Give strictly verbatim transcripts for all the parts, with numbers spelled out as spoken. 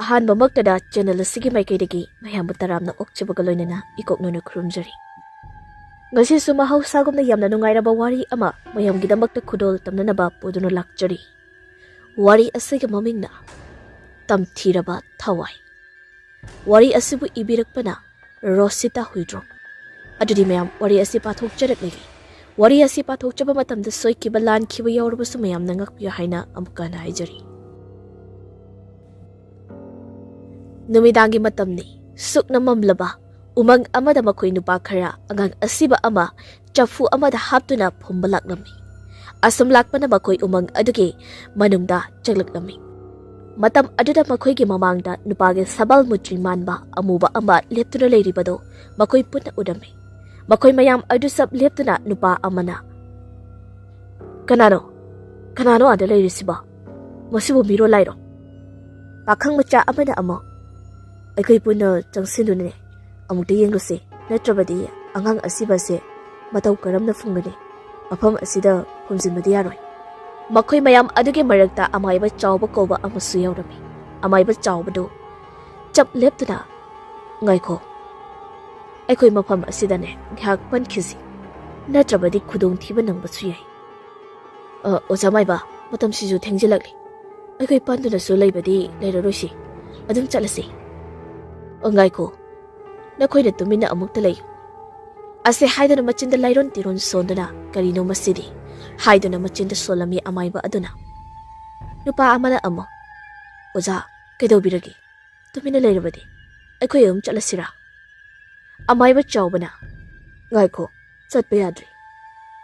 ꯑꯍꯥꯟꯕꯃꯛꯇꯗ channel ꯑꯁꯤꯒꯤ ꯃꯥꯏꯀꯩꯗꯒꯤ ꯃꯌꯥꯝꯕꯨ ꯇꯔꯥꯝꯅ ꯑꯣꯛꯆꯕꯒ ꯂꯣꯏꯅꯅ ꯏꯀꯣꯛꯅꯅ ꯈꯨꯔꯨꯝꯖꯔꯤ꯫ ꯉꯁꯤꯁꯨ ꯃꯍꯧꯁꯥꯒꯨꯝꯅ ꯌꯥꯝꯅ ꯅꯨꯡꯉꯥꯏꯔꯕ ꯋꯥꯔꯤ ꯑꯃ ꯃꯌꯥꯝꯒꯤꯗꯃꯛꯇ ꯈꯨꯗꯣꯜ ꯇꯝꯅꯅꯕ ꯄꯨꯗꯨꯅ ꯂꯥꯛꯆꯔꯤ꯫ ꯋꯥꯔꯤ ꯑꯁꯤꯒꯤ ꯃꯃꯤꯡꯅ ꯇꯝꯊꯤꯔꯕ ꯊꯋꯥꯏ꯫ ꯋꯥꯔꯤ ꯑꯁꯤꯕꯨ ꯏꯕꯤꯔꯛꯄꯅ ꯔꯣꯁꯤꯇꯥ ꯍꯨꯏꯗ꯭ꯔꯣꯝ꯫ ꯑꯗꯨꯗꯤ ꯃꯌꯥꯝ, ꯋꯥꯔꯤ ꯑꯁꯤ ꯄꯥꯊꯣꯛꯆꯔꯛꯂꯒꯦ꯫ ꯋꯥꯔꯤ ꯑꯁꯤ ꯄꯥꯊꯣꯛꯆꯕ ꯃꯇꯝꯗ ꯁꯣꯏꯈꯤꯕ ꯂꯥꯟꯈꯤꯕ ꯌꯥꯎꯔꯕꯁꯨ ꯃꯌꯥꯝꯅ ꯉꯥꯛꯄꯤꯌꯨ ꯍꯥꯏꯅ ꯑꯃꯨꯛꯀ ꯍꯟꯅ ꯍꯥꯏꯖꯔꯤ꯫ ꯅꯨꯃꯤꯗꯥꯡꯒꯤ ꯃꯇꯝꯅꯤ꯫ ꯁꯨꯛꯅ ꯃꯝꯂꯕ ꯎꯃꯪ ꯑꯃꯗ ꯃꯈꯣꯏ ꯅꯨꯄꯥ ꯈꯔ ꯑꯉꯥꯡ ꯑꯁꯤꯕ ꯑꯃ ꯆꯐꯨ ꯑꯃꯗ ꯍꯥꯞꯇꯨꯅ ꯐꯨꯝꯕ ꯂꯥꯛꯂꯝꯃꯤ꯫ ꯑꯁꯨꯝ ꯂꯥꯛꯄꯅ ꯃꯈꯣꯏ ꯎꯃꯪ ꯑꯗꯨꯒꯤ ꯃꯅꯨꯡꯗ ꯆꯪꯂꯛꯂꯝꯃꯤ꯫ ꯃꯇꯝ ꯑꯗꯨꯗ ꯃꯈꯣꯏꯒꯤ ꯃꯃꯥꯡꯗ ꯅꯨꯄꯥꯒꯤ ꯁꯕꯥꯜ ꯃꯨꯆꯤ ꯃꯥꯟꯕ ꯑꯃꯨꯕ ꯑꯃ ꯂꯦꯞꯇꯨꯅ ꯂꯩꯔꯤꯕꯗꯨ ꯃꯈꯣꯏ ꯄꯨꯟꯅ ꯎꯔꯝꯃꯤ꯫ ꯃꯈꯣꯏ ꯃꯌꯥꯝ ꯑꯗꯨ ꯆꯞ ꯂꯦꯞꯇꯨꯅ ꯅꯨꯄꯥ ꯑꯃꯅ, "ꯀꯅꯥꯅꯣ? ꯀꯅꯥꯅꯣ ꯑꯥꯗ ꯂꯩꯔꯤꯁꯤꯕꯣ? ꯃꯁꯤꯕꯨ ꯃꯤꯔꯣ ꯂꯥꯏꯔꯣ?" ꯄꯥꯈꯪ ꯃꯆꯥ ꯑꯃꯅ ꯑꯃꯨꯛ, "ꯑꯩꯈꯣꯏ ꯄꯨꯟꯅ ꯆꯪꯁꯤꯟꯗꯨꯅꯅꯦ ꯑꯃꯨꯛꯇ ꯌꯦꯡꯂꯨꯁꯤ, ꯅꯠꯇ꯭ꯔꯕꯗꯤ ꯑꯉꯥꯡ ꯑꯁꯤꯕ ꯑꯁꯦ ꯃꯇꯧ ꯀꯔꯝꯅ ꯐꯨꯝꯒꯅꯤ? ꯃꯐꯝ ꯑꯁꯤꯗ ꯐꯨꯝꯖꯤꯟꯕꯗꯤ ꯌꯥꯔꯣꯏ꯫" ꯃꯈꯣꯏ ꯃꯌꯥꯝ ꯑꯗꯨꯒꯤ ꯃꯔꯛꯇ ꯑꯃꯥꯏꯕ ꯆꯥꯎꯕ ꯀꯧꯕ ꯑꯃꯁꯨ ꯌꯥꯎꯔꯝꯃꯤ꯫ ꯑꯃꯥꯏꯕ ꯆꯥꯎꯕꯗꯨ ꯆꯞ ꯂꯦꯞꯇꯨꯅ, "ꯉꯥꯏꯈꯣ, ꯑꯩꯈꯣꯏ ꯃꯐꯝ ꯑꯁꯤꯗꯅꯦ ꯉꯥꯏꯍꯥꯛ ꯄꯟꯈꯤꯁꯤ, ꯅꯠꯇ꯭ꯔꯕꯗꯤ ꯈꯨꯗꯣꯡꯊꯤꯕ ꯅꯪꯕꯁꯨ ꯌꯥꯏ꯫" "ꯑ, ꯑꯣꯖꯥ ꯃꯥꯏꯕ, ꯃꯇꯝꯁꯤꯁꯨ ꯊꯦꯡꯖꯤꯜꯂꯛꯂꯤ꯫ ꯑꯩꯈꯣꯏ ꯄꯟꯗꯨꯅꯁꯨ ꯂꯩꯕꯗꯤ ꯂꯩꯔꯔꯣꯏꯁꯤ꯫ ꯑꯗꯨꯝ ꯆꯠꯂꯁꯤ꯫" "ꯑ, ꯉꯥꯏꯈꯣ, ꯅꯈꯣꯏꯅ ꯇꯨꯃꯤꯟꯅ ꯑꯃꯨꯛꯇ ꯂꯩꯌꯨ꯫" ꯑꯁꯤ ꯍꯥꯏꯗꯨꯅ ꯃꯆꯤꯟꯗ ꯂꯥꯏꯔꯣꯟ ꯇꯤꯔꯣꯟ ꯁꯣꯟꯗꯨꯅ, "ꯀꯔꯤꯅꯣ ꯃꯁꯤꯗꯤ?" ꯍꯥꯏꯗꯨꯅ ꯃꯆꯤꯟꯗ ꯁꯣꯜꯂꯝꯃꯤ ꯑꯃꯥꯏꯕ ꯑꯗꯨꯅ꯫ ꯅꯨꯄꯥ ꯑꯃꯅ ꯑꯃꯨꯛ, "ꯑꯣꯖꯥ, ꯀꯩꯗꯧꯕꯤꯔꯒꯦ? ꯇꯨꯃꯤꯟꯅ ꯂꯩꯔꯕꯗꯤ ꯑꯩꯈꯣꯏ ꯑꯗꯨꯝ ꯆꯠꯂꯁꯤꯔꯥ?" ꯑꯃꯥꯏꯕ ꯆꯥꯎꯕꯅ, "ꯉꯥꯏꯈꯣ, ꯆꯠꯄ ꯌꯥꯗ꯭ꯔꯤ꯫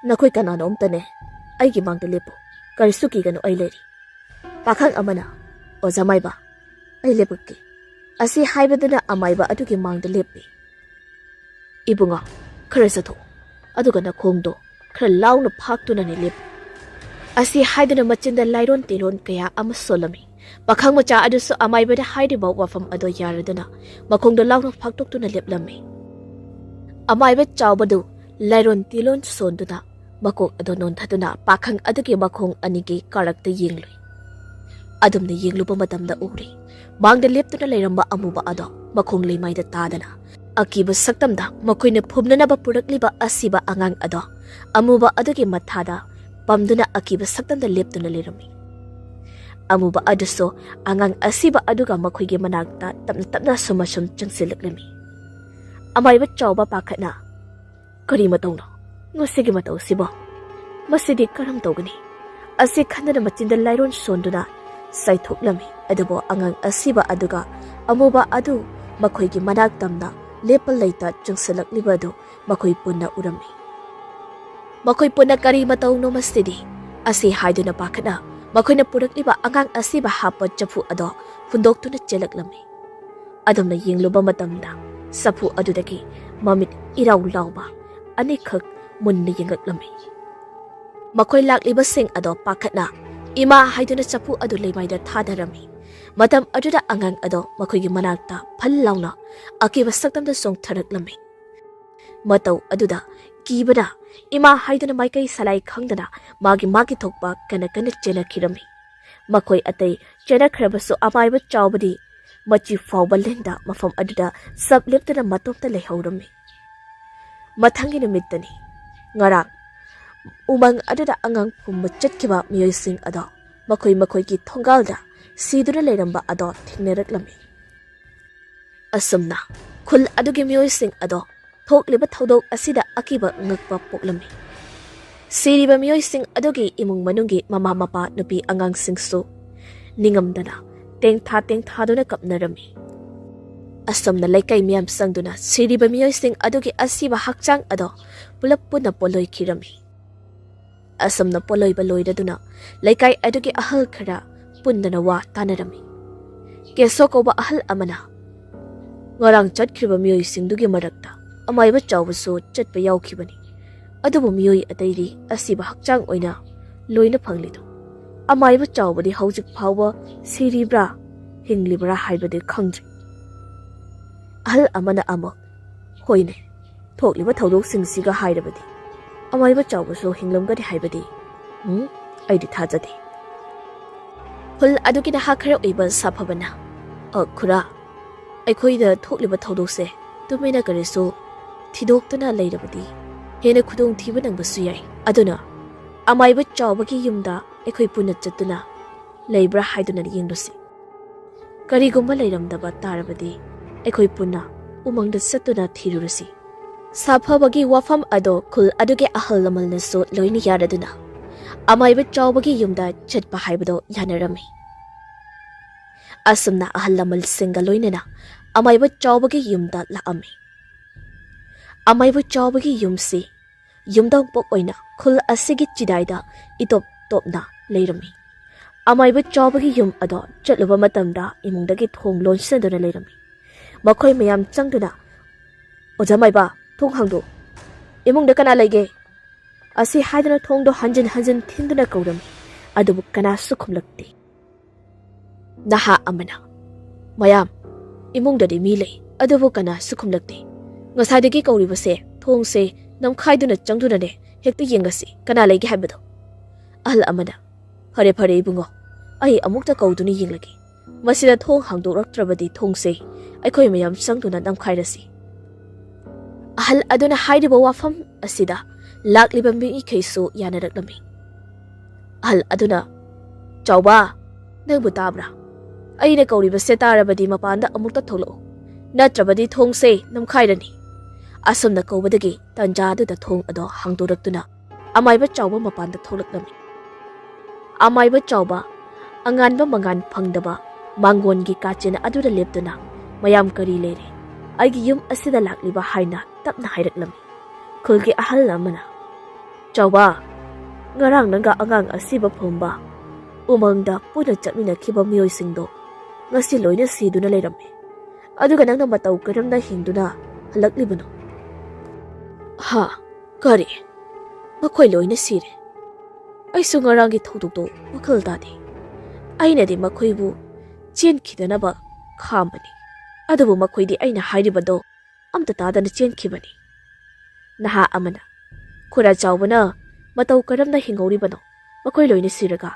ꯅꯈꯣꯏ ꯀꯅꯥꯅꯣꯝꯇꯅꯦ ꯑꯩꯒꯤ ꯃꯥꯡꯗ ꯂꯦꯞꯄꯨ꯫ ꯀꯔꯤꯁꯨ ꯀꯤꯒꯅꯨ, ꯑꯩ ꯂꯩꯔꯤ꯫" ꯄꯥꯈꯪ ꯑꯃꯅ, "ꯑꯣꯖꯥ ꯃꯥꯏꯕ, ꯑꯩ ꯂꯦꯞꯄꯛꯀꯦ꯫" ꯑꯁꯤ ꯍꯥꯏꯕꯗꯨꯅ ꯑꯃꯥꯏꯕ ꯑꯗꯨꯒꯤ ꯃꯥꯡꯗ ꯂꯦꯞꯄꯤ꯫ "ꯏꯕꯨꯡꯉꯣ, ꯈꯔ ꯆꯠꯊꯣꯛꯎ, ꯑꯗꯨꯒ ꯅꯈꯣꯡꯗꯣ ꯈꯔ ꯂꯥꯎꯅ ꯐꯥꯛꯇꯨꯅꯅꯦ ꯂꯦꯞꯄꯨ꯫" ꯑꯁꯤ ꯍꯥꯏꯗꯨꯅ ꯃꯆꯤꯟꯗ ꯂꯥꯏꯔꯣꯟ ꯇꯤꯔꯣꯟ ꯀꯌꯥ ꯑꯃ ꯁꯣꯜꯂꯝꯃꯤ꯫ ꯄꯥꯈꯪ ꯃꯆꯥ ꯑꯗꯨꯁꯨ ꯑꯃꯥꯏꯕꯅ ꯍꯥꯏꯔꯤꯕ ꯋꯥꯐꯝ ꯑꯗꯣ ꯌꯥꯔꯗꯨꯅ ꯃꯈꯣꯡꯗꯣ ꯂꯥꯎꯅ ꯐꯥꯛꯇꯣꯛꯇꯨꯅ ꯂꯦꯞꯂꯝꯃꯤ꯫ ꯑꯃꯥꯏꯕ ꯆꯥꯎꯕꯗꯨ ꯂꯥꯏꯔꯣꯟ ꯇꯤꯂꯣꯟ ꯁꯣꯟꯗꯨꯅ ꯃꯀꯣꯛ ꯑꯗꯨ ꯅꯣꯟꯊꯗꯨꯅ ꯄꯥꯈꯪ ꯑꯗꯨꯒꯤ ꯃꯈꯣꯡ ꯑꯅꯤꯒꯤ ꯀꯥꯔꯛꯇ ꯌꯦꯡꯂꯨꯏ꯫ ꯑꯗꯨꯝꯅ ꯌꯦꯡꯂꯨꯕ ꯃꯇꯝꯗ ꯎꯔꯦ, ꯃꯥꯡꯗ ꯂꯦꯞꯇꯨꯅ ꯂꯩꯔꯝꯕ ꯑꯃꯨꯕ ꯑꯗꯣ ꯃꯈꯣꯡ ꯂꯩꯃꯥꯏꯗ ꯇꯥꯗꯅ, ꯑꯀꯤꯕ ꯁꯛꯇꯝꯗ ꯃꯈꯣꯏꯅ ꯐꯨꯝꯅꯅꯕ ꯄꯨꯔꯛꯂꯤꯕ ꯑꯁꯤꯕ ꯑꯉꯥꯡ ꯑꯗꯣ ꯑꯃꯨꯕ ꯑꯗꯨꯒꯤ ꯃꯊꯥꯗ ꯄꯝꯗꯨꯅ ꯑꯀꯤꯕ ꯁꯛꯇꯝꯗ ꯂꯦꯞꯇꯨꯅ ꯂꯩꯔꯝꯃꯤ꯫ ꯑꯃꯨꯕ ꯑꯗꯨꯁꯨ ꯑꯉꯥꯡ ꯑꯁꯤꯕ ꯑꯗꯨꯒ ꯃꯈꯣꯏꯒꯤ ꯃꯅꯥꯛꯇ ꯇꯞꯅ ꯇꯞꯅ ꯁꯨꯝ ꯑꯁꯨꯝ ꯆꯪꯁꯤꯜꯂꯛꯂꯝꯃꯤ꯫ ꯑꯃꯥꯏꯕ ꯆꯥꯎꯕ ꯄꯥꯈꯠꯅ, "ꯀꯔꯤ ꯃꯇꯧꯅꯣ ꯉꯁꯤꯒꯤ ꯃꯇꯧꯁꯤꯕꯣ? ꯃꯁꯤꯗꯤ ꯀꯔꯝ ꯇꯧꯒꯅꯤ?" ꯑꯁꯤ ꯈꯟꯗꯅ ꯃꯆꯤꯟꯗ ꯂꯥꯏꯔꯣꯟ ꯁꯣꯟꯗꯨꯅ ꯆꯥꯏꯊꯣꯛꯂꯝꯃꯤ꯫ ꯑꯗꯨꯕꯨ ꯑꯉꯥꯡ ꯑꯁꯤꯕ ꯑꯗꯨꯒ ꯑꯃꯨꯕ ꯑꯗꯨ ꯃꯈꯣꯏꯒꯤ ꯃꯅꯥꯛ ꯇꯝꯅ ꯂꯦꯞꯄ ꯂꯩꯇ ꯆꯪꯁꯤꯜꯂꯛꯂꯤꯕ ꯑꯗꯨ ꯃꯈꯣꯏ ꯄꯨꯟꯅ ꯎꯔꯝꯃꯤ꯫ ꯃꯈꯣꯏ ꯄꯨꯟꯅ "ꯀꯔꯤ ꯃꯇꯧꯅꯣ ꯃꯁꯤꯗꯤ?" ꯑꯁꯤ ꯍꯥꯏꯗꯨꯅ ꯄꯥꯈꯠꯅ ꯃꯈꯣꯏꯅ ꯄꯨꯔꯛꯂꯤꯕ ꯑꯉꯥꯡ ꯑꯁꯤꯕ ꯍꯥꯞꯄ ꯆꯐꯨ ꯑꯗꯣ ꯍꯨꯟꯗꯣꯛꯇꯨꯅ ꯆꯦꯜꯂꯛꯂꯝꯃꯤ꯫ ꯑꯗꯨꯝꯅ ꯌꯦꯡꯂꯨꯕ ꯃꯇꯝꯗ ꯆꯐꯨ ꯑꯗꯨꯗꯒꯤ ꯃꯃꯤꯠ ꯏꯔꯥꯎ ꯂꯥꯎꯕ ꯑꯅꯤꯈꯛ ꯃꯨꯟꯅ ꯌꯦꯡꯂꯛꯂꯝꯃꯤ꯫ ꯃꯈꯣꯏ ꯂꯥꯛꯂꯤꯕꯁꯤꯡ ꯑꯗꯣ ꯄꯥꯈꯠꯅ "ꯏꯃꯥ" ꯍꯥꯏꯗꯨꯅ ꯆꯐꯨ ꯑꯗꯨ ꯂꯩꯃꯥꯏꯗ ꯊꯥꯗꯔꯝꯃꯤ꯫ ꯃꯇꯝ ꯑꯗꯨꯗ ꯑꯉꯥꯡ ꯑꯗꯣ ꯃꯈꯣꯏꯒꯤ ꯃꯅꯥꯛꯇ ꯐꯜ ꯂꯥꯎꯅ ꯑꯀꯤꯕ ꯁꯛꯇꯝꯗ ꯆꯣꯡꯊꯔꯛꯂꯝꯃꯤ꯫ ꯃꯇꯧ ꯑꯗꯨꯗ ꯀꯤꯕꯅ "ꯏꯃꯥ" ꯍꯥꯏꯗꯨꯅ ꯃꯥꯏꯀꯩ ꯁꯂꯥꯏ ꯈꯪꯗꯅ ꯃꯥꯒꯤ ꯃꯥꯒꯤ ꯊꯣꯛꯄ ꯀꯟꯅ ꯀꯟꯅ ꯆꯦꯟꯅꯈꯤꯔꯝꯃꯤ꯫ ꯃꯈꯣꯏ ꯑꯇꯩ ꯆꯦꯟꯅꯈ꯭ꯔꯕꯁꯨ ꯑꯃꯥꯏꯕ ꯆꯥꯎꯕꯗꯤ ꯃꯆꯤ ꯐꯥꯎꯕ ꯂꯦꯡꯗ ꯃꯐꯝ ꯑꯗꯨꯗ ꯆꯞ ꯂꯦꯞꯇꯅ ꯃꯇꯣꯝꯇ ꯂꯩꯍꯧꯔꯝꯃꯤ꯫ ꯃꯊꯪꯒꯤ ꯅꯨꯃꯤꯠꯇꯅꯤ꯫ ꯉꯔꯥꯡ ꯎꯃꯪ ꯑꯗꯨꯗ ꯑꯉꯥꯡ ꯐꯨꯝꯕ ꯆꯠꯈꯤꯕ ꯃꯤꯑꯣꯏꯁꯤꯡ ꯑꯗꯣ ꯃꯈꯣꯏ ꯃꯈꯣꯏꯒꯤ ꯊꯣꯡꯒꯥꯜꯗ ꯁꯤꯗꯨꯅ ꯂꯩꯔꯝꯕ ꯑꯗꯣ ꯊꯦꯡꯅꯔꯛꯂꯝꯃꯤ꯫ ꯑꯁꯨꯝꯅ ꯈꯨꯜ ꯑꯗꯨꯒꯤ ꯃꯤꯑꯣꯏꯁꯤꯡ ꯑꯗꯣ ꯊꯣꯛꯂꯤꯕ ꯊꯧꯗꯣꯛ ꯑꯁꯤꯗ ꯑꯀꯤꯕ ꯉꯛꯄ ꯄꯣꯛꯂꯝꯃꯤ꯫ ꯁꯤꯔꯤꯕ ꯃꯤꯑꯣꯏꯁꯤꯡ ꯑꯗꯨꯒꯤ ꯏꯃꯨꯡ ꯃꯅꯨꯡꯒꯤ ꯃꯃꯥ ꯃꯄꯥ, ꯅꯨꯄꯤ ꯑꯉꯥꯡꯁꯤꯡꯁꯨ ꯅꯤꯡꯉꯝꯗꯅ ꯇꯦꯡꯊꯥ ꯇꯦꯡꯊꯥꯗꯨꯅ ꯀꯞꯅꯔꯝꯃꯤ꯫ ꯑꯁꯨꯝꯅ ꯂꯩꯀꯥꯏ ꯃꯤꯌꯥꯝ ꯆꯪꯗꯨꯅ ꯁꯤꯔꯤꯕ ꯃꯤꯑꯣꯏꯁꯤꯡ ꯑꯗꯨꯒꯤ ꯑꯁꯤꯕ ꯍꯛꯆꯥꯡ ꯑꯗꯣ ꯄꯨꯂꯞ ꯄꯨꯟꯅ ꯄꯣꯠꯂꯣꯏꯈꯤꯔꯝꯃꯤ꯫ ꯑꯁꯨꯝꯅ ꯄꯣꯠꯂꯣꯏꯕ ꯂꯣꯏꯔꯗꯨꯅ ꯂꯩꯀꯥꯏ ꯑꯗꯨꯒꯤ ꯑꯍꯜ ꯈꯔ ꯄꯨꯟꯗꯅ ꯋꯥ ꯇꯥꯅꯔꯝꯃꯤ꯫ ꯀꯦꯁꯣ ꯀꯧꯕ ꯑꯍꯜ ꯑꯃꯅ, "ꯉꯔꯥꯡ ꯆꯠꯈ꯭ꯔꯤꯕ ꯃꯤꯑꯣꯏꯁꯤꯡꯗꯨꯒꯤ ꯃꯔꯛꯇ ꯑꯃꯥꯏꯕ ꯆꯥꯎꯕꯁꯨ ꯆꯠꯄ ꯌꯥꯎꯈꯤꯕꯅꯤ, ꯑꯗꯨꯕꯨ ꯃꯤꯑꯣꯏ ꯑꯇꯩꯗꯤ ꯑꯁꯤꯕ ꯍꯛꯆꯥꯡ ꯑꯣꯏꯅ ꯂꯣꯏꯅ ꯐꯪꯂꯤꯗꯨ꯫ ꯑꯃꯥꯏꯕ ꯆꯥꯎꯕꯗꯤ ꯍꯧꯖꯤꯛ ꯐꯥꯎꯕ ꯁꯤꯔꯤꯕ꯭ꯔꯥ ꯍꯤꯡꯂꯤꯕ꯭ꯔꯥ ꯍꯥꯏꯕꯗꯤ ꯈꯪꯗ꯭ꯔꯤ꯫" ꯑꯍꯜ ꯑꯃꯅ ꯑꯃꯨꯛ, "ꯍꯣꯏꯅꯦ, ꯊꯣꯛꯂꯤꯕ ꯊꯧꯗꯣꯛꯁꯤꯡꯁꯤꯒ ꯍꯥꯏꯔꯕꯗꯤ ꯑꯃꯥꯏꯕ ꯆꯥꯎꯕꯁꯨ ꯍꯤꯡꯂꯝꯒꯅꯤ ꯍꯥꯏꯕꯗꯤ, ꯎꯝ, ꯑꯩꯗꯤ ꯊꯥꯖꯗꯦ꯫" ꯈꯨꯜ ꯑꯗꯨꯒꯤ ꯅꯍꯥ ꯈꯔ ꯑꯣꯏꯕ ꯁꯥꯐꯕꯅ, "ꯑ, ꯈꯨꯔꯥ, ꯑꯩꯈꯣꯏꯗ ꯊꯣꯛꯂꯤꯕ ꯊꯧꯗꯣꯛꯁꯦ ꯇꯨꯃꯤꯟꯅ ꯀꯔꯤꯁꯨ ꯊꯤꯗꯣꯛꯇꯅ ꯂꯩꯔꯕꯗꯤ ꯍꯦꯟꯅ ꯈꯨꯗꯣꯡꯊꯤꯕ ꯅꯪꯕꯁꯨ ꯌꯥꯏ꯫ ꯑꯗꯨꯅ ꯑꯃꯥꯏꯕ ꯆꯥꯎꯕꯒꯤ ꯌꯨꯝꯗ ꯑꯩꯈꯣꯏ ꯄꯨꯟꯅ ꯆꯠꯇꯨꯅ ꯂꯩꯕ꯭ꯔꯥ ꯍꯥꯏꯗꯨꯅ ꯌꯦꯡꯂꯨꯁꯤ꯫ ꯀꯔꯤꯒꯨꯝꯕ ꯂꯩꯔꯝꯗꯕ ꯇꯥꯔꯕꯗꯤ ꯑꯩꯈꯣꯏ ꯄꯨꯟꯅ ꯎꯃꯪꯗ ꯆꯠꯇꯨꯅ ꯊꯤꯔꯨꯔꯁꯤ꯫" ꯁꯥꯐꯕꯒꯤ ꯋꯥꯐꯝ ꯑꯗꯣ ꯈꯨꯜ ꯑꯗꯨꯒꯤ ꯑꯍꯜ ꯂꯃꯟꯅꯁꯨ ꯂꯣꯏꯅ ꯌꯥꯔꯗꯨꯅ ꯑꯃꯥꯏꯕ ꯆꯥꯎꯕꯒꯤ ꯌꯨꯝꯗ ꯆꯠꯄ ꯍꯥꯏꯕꯗꯣ ꯌꯥꯅꯔꯝꯃꯤ꯫ ꯑꯁꯨꯝꯅ ꯑꯍꯜ ꯂꯃꯟꯁꯤꯡꯒ ꯂꯣꯏꯅꯅ ꯑꯃꯥꯏꯕ ꯆꯥꯎꯕꯒꯤ ꯌꯨꯝꯗ ꯂꯥꯛꯑꯝꯃꯤ꯫ ꯑꯃꯥꯏꯕ ꯆꯥꯎꯕꯒꯤ ꯌꯨꯝꯁꯤ ꯌꯨꯝꯊꯣꯡ ꯄꯣꯛ ꯑꯣꯏꯅ ꯈꯨꯜ ꯑꯁꯤꯒꯤ ꯆꯤꯗꯥꯏꯗ ꯏꯇꯣꯞ ꯇꯣꯞꯅ ꯂꯩꯔꯝꯃꯤ꯫ ꯑꯃꯥꯏꯕ ꯆꯥꯎꯕꯒꯤ ꯌꯨꯝ ꯑꯗꯣ ꯆꯠꯂꯨꯕ ꯃꯇꯝꯗ ꯏꯃꯨꯡꯗꯒꯤ ꯊꯣꯡ ꯂꯣꯟꯁꯤꯟꯗꯨꯅ ꯂꯩꯔꯝꯃꯤ꯫ ꯃꯈꯣꯏ ꯃꯌꯥꯝ ꯆꯪꯗꯨꯅ, "ꯑꯣꯖꯥ ꯃꯥꯏꯕ, ꯊꯣꯡ ꯍꯥꯡꯗꯣꯛ꯫ ꯏꯃꯨꯡꯗ ꯀꯅꯥ ꯂꯩꯒꯦ?" ꯑꯁꯤ ꯍꯥꯏꯗꯨꯅ ꯊꯣꯡꯗꯣ ꯍꯟꯖꯤꯟ ꯍꯟꯖꯤꯟ ꯊꯤꯟꯗꯨꯅ ꯀꯧꯔꯝꯃꯤ, ꯑꯗꯨꯕꯨ ꯀꯅꯥꯁꯨ ꯈꯨꯝꯂꯛꯇꯦ꯫ ꯅꯍꯥ ꯑꯃꯅ, "ꯃꯌꯥꯝ, ꯏꯃꯨꯡꯗꯗꯤ ꯃꯤ ꯂꯩ, ꯑꯗꯨꯕꯨ ꯀꯅꯥꯁꯨ ꯈꯨꯝꯂꯛꯇꯦ꯫ ꯉꯁꯥꯏꯗꯒꯤ ꯀꯧꯔꯤꯕꯁꯦ ꯊꯣꯡꯁꯦ ꯅꯝꯈꯥꯏꯗꯨꯅ ꯆꯪꯗꯨꯅꯅꯦ ꯍꯦꯛꯇ ꯌꯦꯡꯉꯁꯤ, ꯀꯅꯥ ꯂꯩꯒꯦ ꯍꯥꯏꯕꯗꯣ꯫" ꯑꯍꯜ ꯑꯃꯅ, "ꯐꯔꯦ, ꯐꯔꯦ ꯏꯕꯨꯡꯉꯣ, ꯑꯩ ꯑꯃꯨꯛꯇ ꯀꯧꯗꯨꯅ ꯌꯦꯡꯂꯒꯦ꯫ ꯃꯁꯤꯗ ꯊꯣꯡ ꯍꯥꯡꯗꯣꯛꯂꯛꯇ꯭ꯔꯕꯗꯤ ꯊꯣꯡꯁꯦ ꯑꯩꯈꯣꯏ ꯃꯌꯥꯝ ꯆꯪꯗꯨꯅ ꯅꯝꯈꯥꯏꯔꯁꯤ꯫" ꯑꯍꯜ ꯑꯗꯨꯅ ꯍꯥꯏꯔꯤꯕ ꯋꯥꯐꯝ ꯑꯁꯤꯗ ꯂꯥꯛꯂꯤꯕ ꯃꯤꯈꯩꯁꯨ ꯌꯥꯅꯔꯛꯂꯝꯃꯤ꯫ ꯑꯍꯜ ꯑꯗꯨꯅ, "ꯆꯥꯎꯕ, ꯅꯪꯕꯨ ꯇꯥꯕ꯭ꯔꯥ? ꯑꯩꯅ ꯀꯧꯔꯤꯕꯁꯦ ꯇꯥꯔꯕꯗꯤ ꯃꯄꯥꯟꯗ ꯑꯃꯨꯛꯇ ꯊꯣꯛꯂꯛꯎ, ꯅꯠꯇ꯭ꯔꯕꯗꯤ ꯊꯣꯡꯁꯦ ꯅꯝꯈꯥꯏꯔꯅꯤ꯫" ꯑꯁꯨꯝꯅ ꯀꯧꯕꯗꯒꯤ ꯇꯟꯖꯥ ꯑꯗꯨꯗ ꯊꯣꯡ ꯑꯗꯣ ꯍꯥꯡꯗꯣꯔꯛꯇꯨꯅ ꯑꯃꯥꯏꯕ ꯆꯥꯎꯕ ꯃꯄꯥꯟꯗ ꯊꯣꯛꯂꯛꯂꯝꯃꯤ꯫ ꯑꯃꯥꯏꯕ ꯆꯥꯎꯕ, ꯑꯉꯥꯟꯕ ꯃꯉꯥꯟ ꯐꯪꯗꯕ ꯃꯥꯡꯒꯣꯟꯒꯤ ꯀꯥꯆꯤꯟ ꯑꯗꯨꯗ ꯂꯦꯞꯇꯨꯅ, "ꯃꯌꯥꯝ, ꯀꯔꯤ ꯂꯩꯔꯦ? ꯑꯩꯒꯤ ꯌꯨꯝ ꯑꯁꯤꯗ ꯂꯥꯛꯂꯤꯕ?" ꯍꯥꯏꯅ ꯇꯞꯅ ꯍꯥꯏꯔꯛꯂꯝꯃꯤ꯫ ꯈꯨꯜꯒꯤ ꯑꯍꯜ ꯑꯃꯅ, "ꯆꯥꯎꯕ, ꯉꯔꯥꯡ ꯅꯪꯒ ꯑꯉꯥꯡ ꯑꯁꯤꯕ ꯐꯨꯝꯕ ꯎꯃꯪꯗ ꯄꯨꯟꯅ ꯆꯠꯃꯤꯟꯅꯈꯤꯕ ꯃꯤꯑꯣꯏꯁꯤꯡꯗꯣ ꯉꯁꯤ ꯂꯣꯏꯅ ꯁꯤꯗꯨꯅ ꯂꯩꯔꯝꯃꯦ꯫ ꯑꯗꯨꯒ ꯅꯪꯅ ꯃꯇꯧ ꯀꯔꯝꯅ ꯍꯤꯡꯗꯨꯅ ꯍꯜꯂꯛꯂꯤꯕꯅꯣ?" "ꯍꯥ? ꯀꯔꯤ? ꯃꯈꯣꯏ ꯂꯣꯏꯅ ꯁꯤꯔꯦ? ꯑꯩꯁꯨ ꯉꯔꯥꯡꯒꯤ ꯊꯧꯗꯣꯛꯇꯣ ꯋꯥꯈꯜ ꯇꯥꯗꯦ꯫ ꯑꯩꯅꯗꯤ ꯃꯈꯣꯏꯕꯨ ꯆꯦꯟꯈꯤꯗꯅꯕ ꯈꯥꯝꯕꯅꯤ, ꯑꯗꯨꯕꯨ ꯃꯈꯣꯏꯗꯤ ꯑꯩꯅ ꯍꯥꯏꯔꯤꯕꯗꯣ ꯑꯝꯇ ꯇꯥꯗꯅ ꯆꯦꯟꯈꯤꯕꯅꯤ꯫" ꯅꯍꯥ ꯑꯃꯅ, "ꯈꯨꯔꯥ ꯆꯥꯎꯕꯅ ꯃꯇꯧ ꯀꯔꯝꯅ ꯍꯤꯡꯍꯧꯔꯤꯕꯅꯣ, ꯃꯈꯣꯏ ꯂꯣꯏꯅ ꯁꯤꯔꯒ?"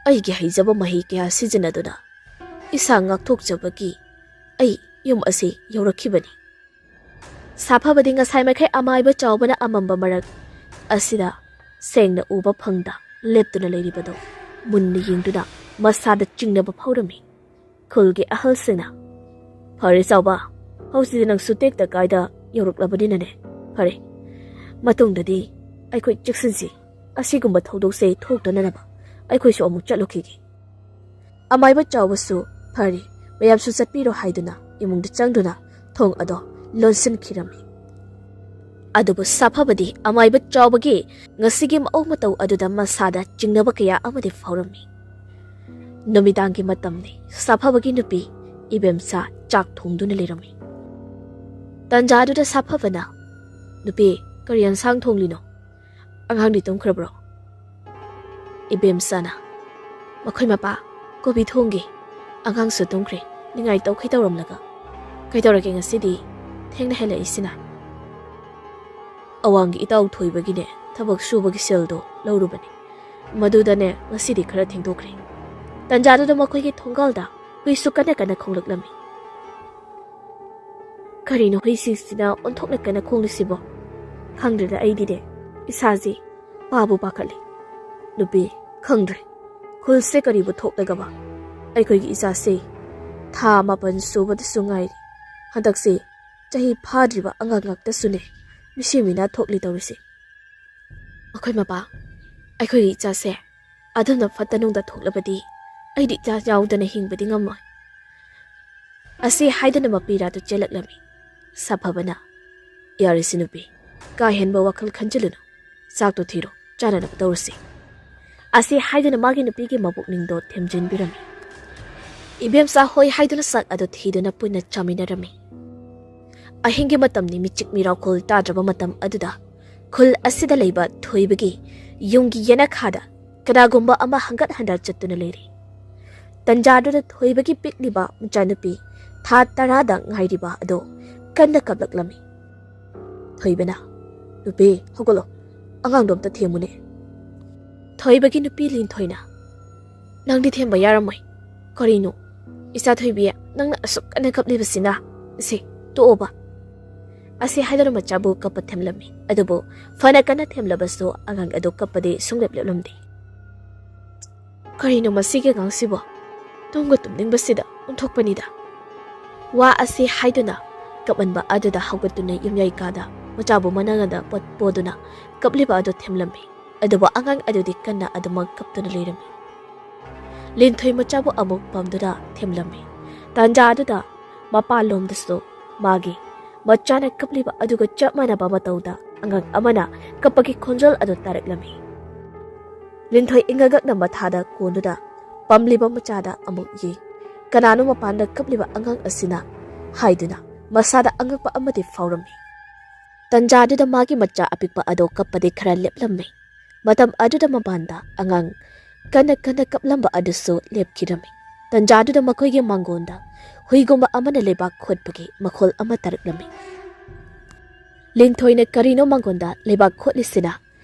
ꯑꯩꯒꯤ ꯍꯩꯖꯕ ꯃꯍꯩ ꯀꯌꯥ ꯁꯤꯖꯤꯟꯅꯗꯨꯅ ꯏꯁꯥ ꯉꯥꯛꯊꯣꯛꯆꯕꯒꯤ ꯑꯩ ꯌꯨꯝ ꯑꯁꯤ ꯌꯧꯔꯛꯈꯤꯕꯅꯤ꯫ ꯁꯥꯐꯕꯗꯤ ꯉꯁꯥꯏ ꯃꯈꯩ ꯑꯃꯥꯏꯕ ꯆꯥꯎꯕꯅ ꯑꯃꯝꯕ ꯃꯔꯛ ꯑꯁꯤꯗ ꯁꯦꯡꯅ ꯎꯕ ꯐꯪꯗ ꯂꯦꯞꯇꯨꯅ ꯂꯩꯔꯤꯕꯗꯨ ꯃꯨꯟꯅ ꯌꯦꯡꯗꯨꯅ ꯃꯁꯥꯗ ꯆꯤꯡꯅꯕ ꯐꯥꯎꯔꯝꯃꯤ꯫ ꯈꯨꯜꯒꯤ ꯑꯍꯜꯁꯤꯡꯅ, "ꯐꯔꯦ ꯆꯥꯎꯕ, ꯍꯧꯖꯤꯛꯇꯤ ꯅꯪꯁꯨ ꯇꯦꯛꯇ ꯀꯥꯏꯗ ꯌꯧꯔꯛꯂꯕꯅꯤꯅꯅꯦ, ꯐꯔꯦ, ꯃꯇꯨꯡꯗꯗꯤ ꯑꯩꯈꯣꯏ ꯆꯦꯛꯁꯤꯟꯁꯤ꯫ ꯑꯁꯤꯒꯨꯝꯕ ꯊꯧꯗꯣꯛꯁꯦ ꯊꯣꯛꯇꯅꯅꯕ ꯑꯩꯈꯣꯏꯁꯨ ꯑꯃꯨꯛ ꯆꯠꯂꯨꯈꯤꯒꯦ꯫" ꯑꯃꯥꯏꯕ ꯆꯥꯎꯕꯁꯨ "ꯐꯔꯦ, ꯃꯌꯥꯝꯁꯨ ꯆꯠꯄꯤꯔꯣ" ꯍꯥꯏꯗꯨꯅ ꯏꯃꯨꯡꯗ ꯆꯪꯗꯨꯅ ꯊꯣꯡ ꯑꯗꯣ ꯂꯣꯟꯁꯤꯟꯈꯤꯔꯝꯃꯤ꯫ ꯑꯗꯨꯕꯨ ꯁꯥꯐꯕꯗꯤ ꯑꯃꯥꯏꯕ ꯆꯥꯎꯕꯒꯤ ꯉꯁꯤꯒꯤ ꯃꯑꯣꯡ ꯃꯇꯧ ꯑꯗꯨꯗ ꯃꯁꯥꯗ ꯆꯤꯡꯅꯕ ꯀꯌꯥ ꯑꯃꯗꯤ ꯐꯥꯎꯔꯝꯃꯤ꯫ ꯅꯨꯃꯤꯗꯥꯡꯒꯤ ꯃꯇꯝꯅꯤ꯫ ꯁꯥꯐꯕꯒꯤ ꯅꯨꯄꯤ ꯏꯕꯦꯝꯁꯥ ꯆꯥꯛ ꯊꯣꯡꯗꯨꯅ ꯂꯩꯔꯝꯃꯤ꯫ ꯇꯟꯖꯥꯗꯨꯗ ꯁꯥꯐꯕꯅ, "ꯅꯨꯄꯤ, ꯀꯔꯤ ꯑꯦꯟꯁꯥꯡ ꯊꯣꯡꯂꯤꯅꯣ? ꯑꯉꯥꯡꯗꯤ ꯇꯨꯝꯈ꯭ꯔꯕ꯭ꯔꯣ?" ꯏꯕꯦꯝꯁꯥꯅ, "ꯃꯈꯣꯏ ꯃꯄꯥ, ꯀꯣꯕꯤ ꯊꯣꯡꯒꯦ꯫ ꯑꯉꯥꯡꯁꯨ ꯇꯨꯝꯈ꯭ꯔꯦ, ꯅꯤꯡꯉꯥꯏ ꯇꯧꯈꯩ ꯇꯧꯔꯝꯂꯒ꯫ ꯀꯩꯗꯧꯔꯒꯦ ꯉꯁꯤꯗꯤ ꯊꯦꯡꯅ ꯍꯜꯂꯛꯏꯁꯤꯅ?" "ꯑꯋꯥꯡꯒꯤ ꯏꯇꯥꯎ ꯊꯣꯏꯕꯒꯤꯅꯦ, ꯊꯕꯛ ꯁꯨꯕꯒꯤ ꯁꯦꯜꯗꯣ ꯂꯧꯔꯨꯕꯅꯦ꯫ ꯃꯗꯨꯗꯅꯦ ꯉꯁꯤꯗꯤ ꯈꯔ ꯊꯦꯡꯗꯣꯛꯈ꯭ꯔꯦ꯫" ꯇꯟꯖꯥꯗꯨꯗ ꯃꯈꯣꯏꯒꯤ ꯊꯣꯡꯒꯥꯜꯗ ꯍꯨꯏꯁꯨ ꯀꯟꯅ ꯀꯟꯅ ꯈꯣꯡꯂꯛꯂꯝꯃꯤ꯫ "ꯀꯔꯤꯅꯣ ꯍꯨꯏꯁꯤꯡꯁꯤꯅ ꯑꯣꯟꯊꯣꯛꯅ ꯀꯟꯅ ꯈꯣꯡꯂꯤꯁꯤꯕꯣ? ꯈꯪꯗ꯭ꯔꯦꯗ ꯑꯩꯗꯤꯅꯦ, ꯏꯁꯥꯁꯦ ꯄꯥꯕꯨ ꯄꯥꯈꯠꯂꯤ꯫" "ꯅꯨꯄꯤ, ꯈꯪꯗ꯭ꯔꯦ꯫ ꯈꯨꯜꯁꯦ ꯀꯔꯤꯕꯨ ꯊꯣꯛꯂꯒꯕ? ꯑꯩꯈꯣꯏꯒꯤ ꯏꯆꯥꯁꯦ ꯊꯥ ꯃꯥꯄꯟ ꯁꯨꯕꯗꯁꯨ ꯉꯥꯏꯔꯤ꯫ ꯍꯟꯗꯛꯁꯦ ꯆꯍꯤ ꯐꯥꯗ꯭ꯔꯤꯕ ꯑꯉꯥꯡ ꯉꯥꯛꯇꯁꯨꯅꯦ ꯃꯤꯁꯤ ꯃꯤꯅꯥ ꯊꯣꯛꯂꯤ ꯇꯧꯔꯤꯁꯦ꯫" "ꯃꯈꯣꯏ ꯃꯄꯥ, ꯑꯩꯈꯣꯏꯒꯤ ꯏꯆꯥꯁꯦ ꯑꯗꯨꯝꯅ ꯐꯠꯇ ꯅꯨꯡꯗ ꯊꯣꯛꯂꯕꯗꯤ ꯑꯩꯗꯤ ꯏꯆꯥ ꯌꯥꯎꯗꯅ ꯍꯤꯡꯕꯗꯤ ꯉꯝꯃꯣꯏ꯫" ꯑꯁꯤ ꯍꯥꯏꯗꯨꯅ ꯃꯄꯤꯔꯥꯗꯨ ꯆꯦꯜꯂꯛꯂꯝꯃꯤ꯫ ꯁꯥꯐꯕꯅ, "ꯌꯥꯔꯦꯁꯤ ꯅꯨꯄꯤ, ꯀꯥ ꯍꯦꯟꯕ ꯋꯥꯈꯜ ꯈꯟꯖꯤꯜꯂꯨꯅꯨ꯫ ꯆꯥꯛꯇꯣ ꯊꯤꯔꯣ, ꯆꯥꯅꯅꯕ ꯇꯧꯔꯁꯤ꯫" ꯑꯁꯤ ꯍꯥꯏꯗꯨꯅ ꯃꯥꯒꯤ ꯅꯨꯄꯤꯒꯤ ꯃꯕꯨꯛꯅꯤꯡꯗꯣ ꯊꯦꯝꯖꯤꯟꯕꯤꯔꯝꯃꯤ꯫ ꯏꯕꯦꯝꯆꯥ ꯍꯣꯏ ꯍꯥꯏꯗꯨꯅ ꯆꯥꯛ ꯑꯗꯨ ꯊꯤꯗꯨꯅ ꯄꯨꯟꯅ ꯆꯥꯃꯤꯟꯅꯔꯝꯃꯤ꯫ ꯑꯍꯤꯡꯒꯤ ꯃꯇꯝꯅꯤ, ꯃꯤꯆꯤꯛ ꯃꯤꯔꯥꯎꯈꯣꯜ ꯇꯥꯗ꯭ꯔꯕ ꯃꯇꯝ ꯑꯗꯨꯗ ꯈꯨꯜ ꯑꯁꯤꯗ ꯂꯩꯕ ꯊꯣꯏꯕꯒꯤ ꯌꯨꯝꯒꯤ ꯌꯦꯅꯈꯥꯗ ꯀꯅꯥꯒꯨꯝꯕ ꯑꯃ ꯍꯪꯒꯠ ꯍꯟꯗ ꯆꯠꯇꯨꯅ ꯂꯩꯔꯤ꯫ ꯇꯟꯖꯥꯗꯨꯗ ꯊꯣꯏꯕꯒꯤ ꯄꯤꯛꯂꯤꯕ ꯃꯆꯥꯅꯨꯄꯤ ꯊꯥ ꯇꯔꯥꯗ ꯉꯥꯏꯔꯤꯕ ꯑꯗꯣ ꯀꯟꯅ ꯀꯞꯂꯛꯂꯝꯃꯤ꯫ ꯊꯣꯏꯕꯅ, "ꯅꯨꯄꯤ, ꯍꯧꯒꯠꯂꯣ, ꯑꯉꯥꯡꯗꯣ ꯑꯝꯇ ꯊꯦꯝꯃꯨꯅꯦ꯫" ꯊꯣꯏꯕꯒꯤ ꯅꯨꯄꯤ ꯂꯤꯟꯊꯣꯏꯅ, "ꯅꯪꯗꯤ ꯊꯦꯝꯕ ꯌꯥꯔꯝꯃꯣꯏ꯫ ꯀꯔꯤꯅꯣ? ꯏꯆꯥ ꯊꯣꯏꯕꯤ, ꯅꯪꯅ ꯑꯁꯨꯛ ꯀꯟꯅ ꯀꯞꯂꯤꯕꯁꯤꯅ? ꯁꯦ, ꯇꯣꯛꯑꯣꯕ"꯫ ꯑꯁꯤ ꯍꯥꯏꯗꯨꯅ ꯃꯆꯥꯕꯨ ꯀꯞꯄ ꯊꯦꯝꯂꯝꯃꯤ꯫ ꯑꯗꯨꯕꯨ ꯐꯅ ꯀꯟꯅ ꯊꯦꯝꯂꯕꯁꯨ ꯑꯉꯥꯡ ꯑꯗꯨ ꯀꯞꯄꯗꯤ ꯁꯨꯡꯂꯦꯞ ꯂꯦꯞꯂꯝꯗꯦ꯫ "ꯀꯔꯤꯅꯣ ꯃꯁꯤꯒꯤ ꯑꯉꯥꯡꯁꯤꯕꯣ? ꯇꯨꯝꯒ ꯇꯨꯝꯅꯤꯡꯕꯁꯤꯗ ꯑꯣꯟꯊꯣꯛꯄꯅꯤꯗ"꯫ ꯋꯥ ꯑꯁꯤ ꯍꯥꯏꯗꯨꯅ ꯀꯞꯃꯟꯕ ꯑꯗꯨꯗ ꯍꯧꯒꯠꯇꯨꯅ ꯌꯨꯝꯌꯥꯏ ꯀꯥꯗ ꯃꯆꯥꯕꯨ ꯃꯅꯥꯉꯗ ꯄꯣꯠ ꯄꯣꯗꯨꯅ ꯀꯞꯂꯤꯕ ꯑꯗꯨ ꯊꯦꯝꯂꯝꯃꯤ꯫ ꯑꯗꯨꯕꯨ ꯑꯉꯥꯡ ꯑꯗꯨꯗꯤ ꯀꯟꯅ ꯑꯗꯨꯃꯛ ꯀꯞꯇꯨꯅ ꯂꯩꯔꯝꯃꯤ꯫ ꯂꯤꯟꯊꯣꯏ ꯃꯆꯥꯕꯨ ꯑꯃꯨꯛ ꯄꯝꯗꯨꯅ ꯊꯦꯝꯂꯝꯃꯤ꯫ ꯇꯥꯟꯖꯥ ꯑꯗꯨꯗ ꯃꯄꯥꯟꯂꯣꯝꯗꯁꯨ ꯃꯥꯒꯤ ꯃꯆꯥꯅ ꯀꯞꯂꯤꯕ ꯑꯗꯨꯒ ꯆꯞ ꯃꯥꯟꯅꯕ ꯃꯇꯧꯗ ꯑꯉꯥꯡ ꯑꯃꯅ ꯀꯞꯄꯒꯤ ꯈꯣꯟꯖꯦꯜ ꯑꯗꯨ ꯇꯥꯔꯛꯂꯝꯃꯤ꯫ ꯂꯤꯟꯊꯣꯏ ꯏꯉꯒꯛꯅ ꯃꯊꯥꯗ ꯀꯣꯟꯗꯨꯅ ꯄꯝꯂꯤꯕ ꯃꯆꯥꯗ ꯑꯃꯨꯛ ꯌꯦꯡ, "ꯀꯅꯥꯅꯣ ꯃꯄꯥꯟꯗ ꯀꯞꯂꯤꯕ ꯑꯉꯥꯡ ꯑꯁꯤꯅ?" ꯍꯥꯏꯗꯨꯅ ꯃꯁꯥꯗ ꯑꯉꯛꯄ ꯑꯃꯗꯤ ꯐꯥꯎꯔꯝꯃꯤ꯫ ꯇꯟꯖꯥꯗꯨꯗ ꯃꯥꯒꯤ ꯃꯆꯥ ꯑꯄꯤꯛꯄ ꯑꯗꯣ ꯀꯞꯄꯗꯤ ꯈꯔ ꯂꯦꯞꯂꯝꯃꯤ꯫ ꯃꯇꯝ ꯑꯗꯨꯗ ꯃꯄꯥꯟꯗ ꯑꯉꯥꯡ ꯀꯟꯅ ꯀꯟꯅ ꯀꯞꯂꯝꯕ ꯑꯗꯨꯁꯨ ꯂꯦꯞꯈꯤꯔꯝꯃꯤ꯫ ꯇꯟꯖꯥꯗꯨꯗ ꯃꯈꯣꯏꯒꯤ ꯃꯥꯡꯒꯣꯟꯗ ꯍꯨꯏꯒꯨꯝꯕ ꯑꯃꯅ ꯂꯩꯕꯥꯛ ꯈꯣꯠꯄꯒꯤ ꯃꯈꯣꯜ ꯑꯃ ꯇꯥꯔꯛꯂꯝꯃꯤ꯫ ꯂꯤꯟꯊꯣꯏꯅ ꯀꯔꯤꯅꯣ ꯃꯥꯡꯒꯣꯟꯗ ꯂꯩꯕꯥꯛ ꯈꯣꯠꯂꯤꯁꯤꯅ?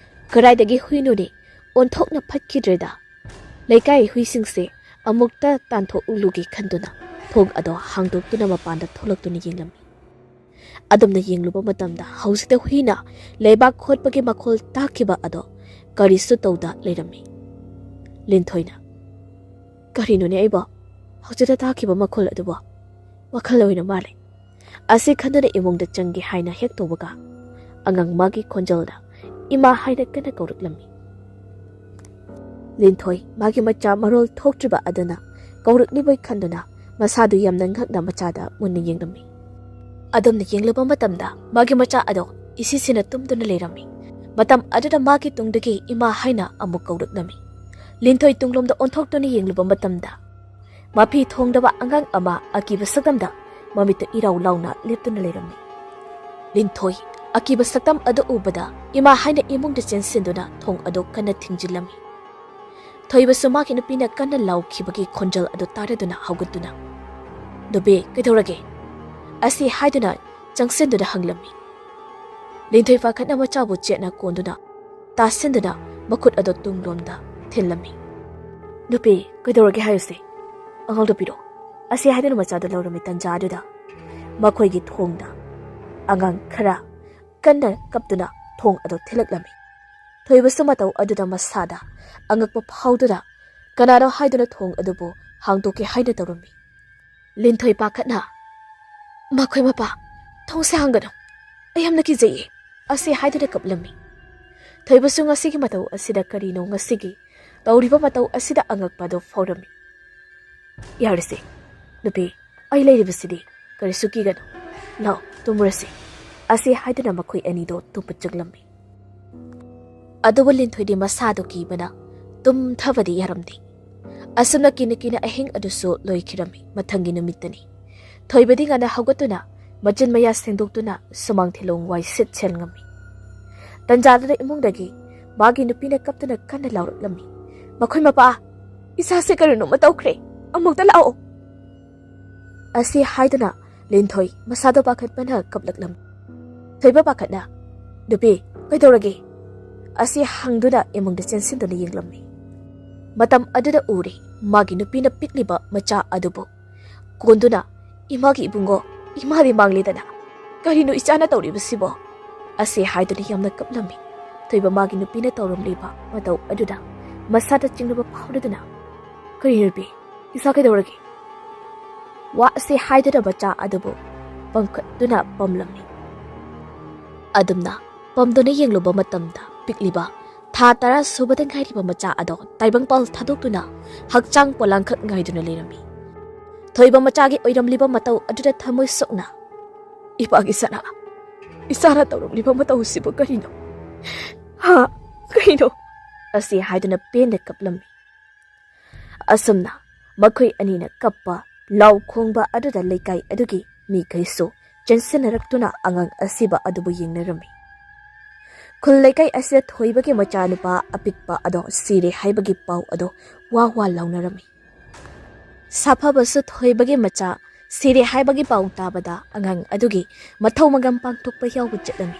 ꯀꯗꯥꯏꯗꯒꯤ ꯍꯨꯏꯅꯣꯅꯦ? ꯑꯣꯟꯊꯣꯛꯅ ꯐꯠꯈꯤꯗ꯭ꯔꯦꯗ꯫ ꯂꯩꯀꯥꯏ ꯍꯨꯏꯁꯤꯡꯁꯦ ꯑꯃꯨꯛꯇ ꯇꯥꯟꯊꯣꯛꯎꯂꯨꯒꯦ ꯈꯟꯗꯨꯅ ꯊꯣꯡ ꯑꯗꯣ ꯍꯥꯡꯗꯣꯛꯇꯨꯅ ꯃꯄꯥꯟꯗ ꯊꯣꯛꯂꯛꯇꯨꯅ ꯌꯦꯡꯂꯝꯃꯤ꯫ ꯑꯗꯨꯝꯅ ꯌꯦꯡꯂꯨꯕ ꯃꯇꯝꯗ ꯍꯧꯖꯤꯛꯇ ꯍꯨꯏꯅ ꯂꯩꯕꯥꯛ ꯈꯣꯠꯄꯒꯤ ꯃꯈꯣꯜ ꯇꯥꯈꯤꯕ ꯑꯗꯣ ꯀꯔꯤꯁꯨ ꯇꯧꯗ ꯂꯩꯔꯝꯃꯤ꯫ ꯂꯤꯟꯊꯣꯏꯅ, "ꯀꯔꯤꯅꯣꯅꯦ ꯑꯩꯕꯣ? ꯍꯧꯖꯤꯛꯇ ꯇꯥꯈꯤꯕ ꯃꯈꯣꯜ ꯑꯗꯨꯕꯣ? ꯋꯥꯈꯜ ꯑꯣꯏꯅ ꯃꯥꯜꯂꯦ"꯫ ꯑꯁꯤ ꯈꯟꯗꯨꯅ ꯏꯃꯨꯡꯗ ꯆꯪꯒꯦ ꯍꯥꯏꯅ ꯍꯦꯛ ꯇꯧꯕꯒ, ꯑꯉꯥꯡ ꯃꯥꯒꯤ ꯈꯣꯟꯖꯦꯜꯗ "ꯏꯃꯥ" ꯍꯥꯏꯅ ꯀꯟꯅ ꯀꯧꯔꯛꯂꯝꯃꯤ꯫ ꯂꯤꯟꯊꯣꯏ ꯃꯥꯒꯤ ꯃꯆꯥ ꯃꯔꯣꯜ ꯊꯣꯛꯇ꯭ꯔꯤꯕ ꯑꯗꯨꯅ ꯀꯧꯔꯛꯂꯤꯕꯣꯏ ꯈꯟꯗꯨꯅ ꯃꯁꯥꯗꯨ ꯌꯥꯝꯅ ꯉꯛꯅ ꯃꯆꯥꯗ ꯃꯨꯟꯅ ꯌꯦꯡꯂꯝꯃꯤ꯫ ꯑꯗꯨꯝꯅ ꯌꯦꯡꯂꯨꯕ ꯃꯇꯝꯗ ꯃꯥꯒꯤ ꯃꯆꯥ ꯑꯗꯣ ꯏꯁꯤꯁꯤꯅ ꯇꯨꯝꯗꯨꯅ ꯂꯩꯔꯝꯃꯤ꯫ ꯃꯇꯝ ꯑꯗꯨꯗ ꯃꯥꯒꯤ ꯇꯨꯡꯗꯒꯤ "ꯏꯃꯥ" ꯍꯥꯏꯅ ꯑꯃꯨꯛ ꯀꯧꯔꯛꯂꯝꯃꯤ꯫ ꯂꯤꯟꯊꯣꯏ ꯇꯨꯡꯂꯣꯝꯗ ꯑꯣꯟꯊꯣꯛꯇꯨꯅ ꯌꯦꯡꯂꯨꯕ ꯃꯇꯝꯗ, ꯃꯐꯤ ꯊꯣꯡꯗꯕ ꯑꯉꯥꯡ ꯑꯃ ꯑꯀꯤꯕ ꯁꯛꯇꯝꯗ ꯃꯃꯤꯠꯇ ꯏꯔꯥꯎ ꯂꯥꯎꯅ ꯂꯦꯞꯇꯨꯅ ꯂꯩꯔꯝꯃꯤ꯫ ꯂꯤꯟꯊꯣꯏ ꯑꯀꯤꯕ ꯁꯛꯇꯝ ꯑꯗꯨ ꯎꯕꯗ "ꯏꯃꯥ" ꯍꯥꯏꯅ ꯏꯃꯨꯡꯗ ꯆꯦꯟꯁꯤꯟꯗꯨꯅ ꯊꯣꯡ ꯑꯗꯨ ꯀꯟꯅ ꯊꯤꯡꯖꯤꯜꯂꯝꯃꯤ꯫ ꯊꯣꯏꯕꯁꯨ ꯃꯥꯒꯤ ꯅꯨꯄꯤꯅ ꯀꯟꯅ ꯂꯥꯎꯈꯤꯕꯒꯤ ꯈꯣꯟꯖꯦꯜ ꯑꯗꯨ ꯇꯥꯔꯗꯨꯅ ꯍꯧꯒꯠꯇꯨꯅ, "ꯅꯨꯄꯤ, ꯀꯩꯗꯧꯔꯒꯦ?" ꯑꯁꯤ ꯍꯥꯏꯗꯨꯅ ꯆꯪꯁꯤꯟꯗꯨꯅ ꯍꯪꯂꯝꯃꯤ꯫ ꯂꯤꯟꯊꯣꯏ ꯄꯥꯈꯠꯅ ꯃꯆꯥꯕꯨ ꯆꯦꯠꯅ ꯀꯣꯟꯗꯨꯅ ꯇꯥꯁꯤꯟꯗꯨꯅ ꯃꯈꯨꯠ ꯑꯗꯨ ꯇꯨꯡꯂꯣꯝꯗ ꯊꯤꯜꯂꯝꯃꯤ꯫ "ꯅꯨꯄꯤ, ꯀꯩꯗꯧꯔꯒꯦ ꯍꯥꯏꯌꯨꯁꯦ? ꯑꯉꯥꯡꯗꯣ ꯄꯤꯔꯛꯑꯣ," ꯑꯁꯤ ꯍꯥꯏꯗꯨꯅ ꯃꯆꯥꯗꯨ ꯂꯧꯔꯝꯃꯤ꯫ ꯇꯟꯖꯥ ꯑꯗꯨꯗ ꯃꯈꯣꯏꯒꯤ ꯊꯣꯡꯗ ꯑꯉꯥꯡ ꯈꯔ ꯀꯟꯅ ꯀꯞꯇꯨꯅ ꯊꯣꯡ ꯑꯗꯨ ꯊꯤꯜꯂꯛꯂꯝꯃꯤ꯫ ꯊꯣꯏꯕꯁꯨ ꯃꯇꯧ ꯑꯗꯨꯗ ꯃꯁꯥꯗ ꯑꯉꯛꯄ ꯐꯥꯎꯗꯨꯅ ꯀꯅꯥꯅꯣ ꯍꯥꯏꯗꯨꯅ ꯊꯣꯡ ꯑꯗꯨꯕꯨ ꯍꯥꯡꯗꯣꯛꯀꯦ ꯍꯥꯏꯅ ꯇꯧꯔꯝꯃꯤ꯫ ꯂꯤꯟꯊꯣꯏ ꯄꯥꯈꯠꯅ, "ꯃꯈꯣꯏ ꯃꯄꯥ, ꯊꯣꯡꯁꯦ ꯍꯥꯡꯒꯅꯨ, ꯑꯩ ꯌꯥꯝꯅ ꯀꯤꯖꯩꯌꯦ," ꯑꯁꯤ ꯍꯥꯏꯗꯨꯅ ꯀꯞꯂꯝꯃꯤ꯫ ꯊꯣꯏꯕꯁꯨ ꯉꯁꯤꯒꯤ ꯃꯇꯧ ꯑꯁꯤꯗ ꯀꯔꯤꯅꯣ ꯉꯁꯤꯒꯤ ꯇꯧꯔꯤꯕ ꯃꯇꯧ ꯑꯁꯤꯗ ꯑꯉꯛꯄ ꯑꯗꯨ ꯐꯥꯎꯔꯝꯃꯤ꯫ "ꯌꯥꯔꯦꯁꯦ, ꯅꯨꯄꯤ, ꯑꯩ ꯂꯩꯔꯤꯕꯁꯤꯗꯤ, ꯀꯔꯤꯁꯨ ꯀꯤꯒꯅꯨ, ꯂꯥꯛꯑꯣ, ꯇꯨꯝꯃꯨꯔꯁꯤ," ꯑꯁꯤ ꯍꯥꯏꯗꯨꯅ ꯃꯈꯣꯏ ꯑꯅꯤꯗꯣ ꯇꯨꯝꯕ ꯆꯪꯂꯝꯃꯤ꯫ ꯑꯗꯨꯕꯨ ꯂꯤꯟꯊꯣꯏꯗꯤ ꯃꯁꯥꯗꯣ ꯀꯤꯕꯅ ꯇꯨꯝꯊꯕꯗꯤ ꯌꯥꯔꯝꯗꯦ꯫ ꯑꯁꯨꯝꯅ ꯀꯤꯅ ꯀꯤꯅ ꯑꯍꯤꯡ ꯑꯗꯨꯁꯨ ꯂꯣꯏꯈꯤꯔꯝꯃꯤ꯫ ꯃꯊꯪꯒꯤ ꯅꯨꯃꯤꯠꯇꯅꯤ꯫ ꯊꯣꯏꯕꯗꯤ ꯉꯟꯅ ꯍꯧꯒꯠꯇꯨꯅ ꯃꯆꯤꯟ ꯃꯌꯥ ꯁꯦꯡꯗꯣꯛꯇꯨꯅ ꯁꯨꯃꯥꯡ ꯊꯤꯂꯣꯡ ꯋꯥꯏ ꯁꯤꯠ ꯁꯦꯜꯉꯝꯃꯤ꯫ ꯇꯟꯖꯥꯗꯨꯗ ꯏꯃꯨꯡꯗꯒꯤ ꯃꯥꯒꯤ ꯅꯨꯄꯤꯅ ꯀꯞꯇꯨꯅ ꯀꯟꯅ ꯂꯥꯎꯔꯛꯂꯝꯃꯤ꯫ "ꯃꯈꯣꯏ ꯃꯄꯥ, ꯏꯆꯥꯁꯦ ꯀꯔꯤꯅꯣꯃ ꯇꯧꯈ꯭ꯔꯦ, ꯑꯃꯨꯛꯇ ꯂꯥꯛꯑꯣ," ꯑꯁꯤ ꯍꯥꯏꯗꯨꯅ ꯂꯤꯟꯊꯣꯏ ꯃꯁꯥꯗꯣ ꯄꯥꯈꯠꯄꯅ ꯀꯞꯂꯛꯂꯝꯃꯤ꯫ ꯊꯣꯏꯕ ꯄꯥꯈꯠꯅ, "ꯅꯨꯄꯤ, ꯀꯩꯗꯧꯔꯒꯦ?" ꯑꯁꯤ ꯍꯪꯗꯨꯅ ꯏꯃꯨꯡꯗ ꯆꯦꯟꯁꯤꯟꯗꯨꯅ ꯌꯦꯡꯂꯝꯃꯤ꯫ ꯃꯇꯝ ꯑꯗꯨꯗ ꯎꯔꯦ ꯃꯥꯒꯤ ꯅꯨꯄꯤꯅ ꯄꯤꯛꯂꯤꯕ ꯃꯆꯥ ꯑꯗꯨꯕꯨ ꯀꯣꯟꯗꯨꯅ, "ꯏꯃꯥꯒꯤ ꯏꯕꯨꯡꯉꯣ, ꯏꯃꯥꯗꯤ ꯃꯥꯡꯂꯦꯗꯅ, ꯀꯔꯤꯅꯣ ꯏꯆꯥꯅ ꯇꯧꯔꯤꯕꯁꯤꯕꯣ?" ꯑꯁꯤ ꯍꯥꯏꯗꯨꯅ ꯌꯥꯝꯅ ꯀꯞꯂꯝꯃꯤ꯫ ꯊꯣꯏꯕ ꯃꯥꯒꯤ ꯅꯨꯄꯤꯅ ꯇꯧꯔꯝꯂꯤꯕ ꯃꯇꯧ ꯑꯗꯨꯗ ꯃꯁꯥꯗ ꯆꯤꯡꯅꯕ ꯐꯥꯎꯔꯗꯨꯅ, "ꯀꯔꯤ ꯅꯨꯄꯤ, ꯏꯆꯥ ꯀꯩꯗꯧꯔꯒꯦ?" ꯋꯥ ꯑꯁꯤ ꯍꯥꯏꯗꯨꯅ ꯃꯆꯥ ꯑꯗꯨꯕꯨ ꯄꯝꯈꯠꯇꯨꯅ ꯄꯝꯂꯝꯃꯤ꯫ ꯑꯗꯨꯝꯅ ꯄꯝꯗꯨꯅ ꯌꯦꯡꯂꯨꯕ ꯃꯇꯝꯗ ꯄꯤꯛꯂꯤꯕ ꯊꯥ ꯇꯔꯥ ꯁꯨꯕꯗ ꯉꯥꯏꯔꯤꯕ ꯃꯆꯥ ꯑꯗꯣ ꯇꯥꯏꯕꯪꯄꯥꯜ ꯊꯥꯗꯣꯛꯇꯨꯅ ꯍꯛꯆꯥꯡ ꯄꯣꯂꯥꯡꯈꯛ ꯉꯥꯏꯗꯨꯅ ꯂꯩꯔꯝꯃꯤ꯫ ꯊꯣꯏꯕ ꯃꯆꯥꯒꯤ ꯑꯣꯏꯔꯝꯂꯤꯕ ꯃꯇꯧ ꯑꯗꯨꯗ ꯊꯃꯣꯏ ꯁꯣꯛꯅ, "ꯏꯄꯥꯒꯤ ꯁꯅꯥ, ꯏꯆꯥꯅ ꯇꯧꯔꯝꯂꯤꯕ ꯃꯇꯧꯁꯤꯕꯨ ꯀꯔꯤꯅꯣ? ꯍꯥ? ꯀꯔꯤꯅꯣ?" ꯑꯁꯤ ꯍꯥꯏꯗꯨꯅ ꯄꯦꯟꯅ ꯀꯞꯂꯝꯃꯤ꯫ ꯑꯁꯨꯝꯅ ꯃꯈꯣꯏ ꯑꯅꯤꯅ ꯀꯞꯄ, ꯂꯥꯎ ꯈꯣꯡꯕ ꯑꯗꯨꯗ ꯂꯩꯀꯥꯏ ꯑꯗꯨꯒꯤ ꯃꯤꯈꯩꯁꯨ ꯆꯦꯟꯁꯤꯟꯅꯔꯛꯇꯨꯅ ꯑꯉꯥꯡ ꯑꯁꯤꯕ ꯑꯗꯨꯕꯨ ꯌꯦꯡꯅꯔꯝꯃꯤ꯫ ꯈꯨꯜ ꯂꯩꯀꯥꯏ ꯑꯁꯤꯗ ꯊꯣꯏꯕꯒꯤ ꯃꯆꯥꯅꯨꯄꯥ ꯑꯄꯤꯛꯄ ꯑꯗꯣ ꯁꯤꯔꯦ ꯍꯥꯏꯕꯒꯤ ꯄꯥꯎ ꯑꯗꯣ ꯋꯥ ꯋꯥ ꯂꯥꯎꯅꯔꯝꯃꯤ꯫ ꯁꯥꯐꯕꯁꯨ ꯊꯣꯏꯕꯒꯤ ꯃꯆꯥ ꯁꯤꯔꯦ ꯍꯥꯏꯕꯒꯤ ꯄꯥꯎ ꯇꯥꯕꯗ ꯑꯉꯥꯡ ꯑꯗꯨꯒꯤ ꯃꯊꯧ ꯃꯉꯝ ꯄꯥꯡꯊꯣꯛꯄ ꯌꯥꯎꯕ ꯆꯠꯂꯝꯃꯤ꯫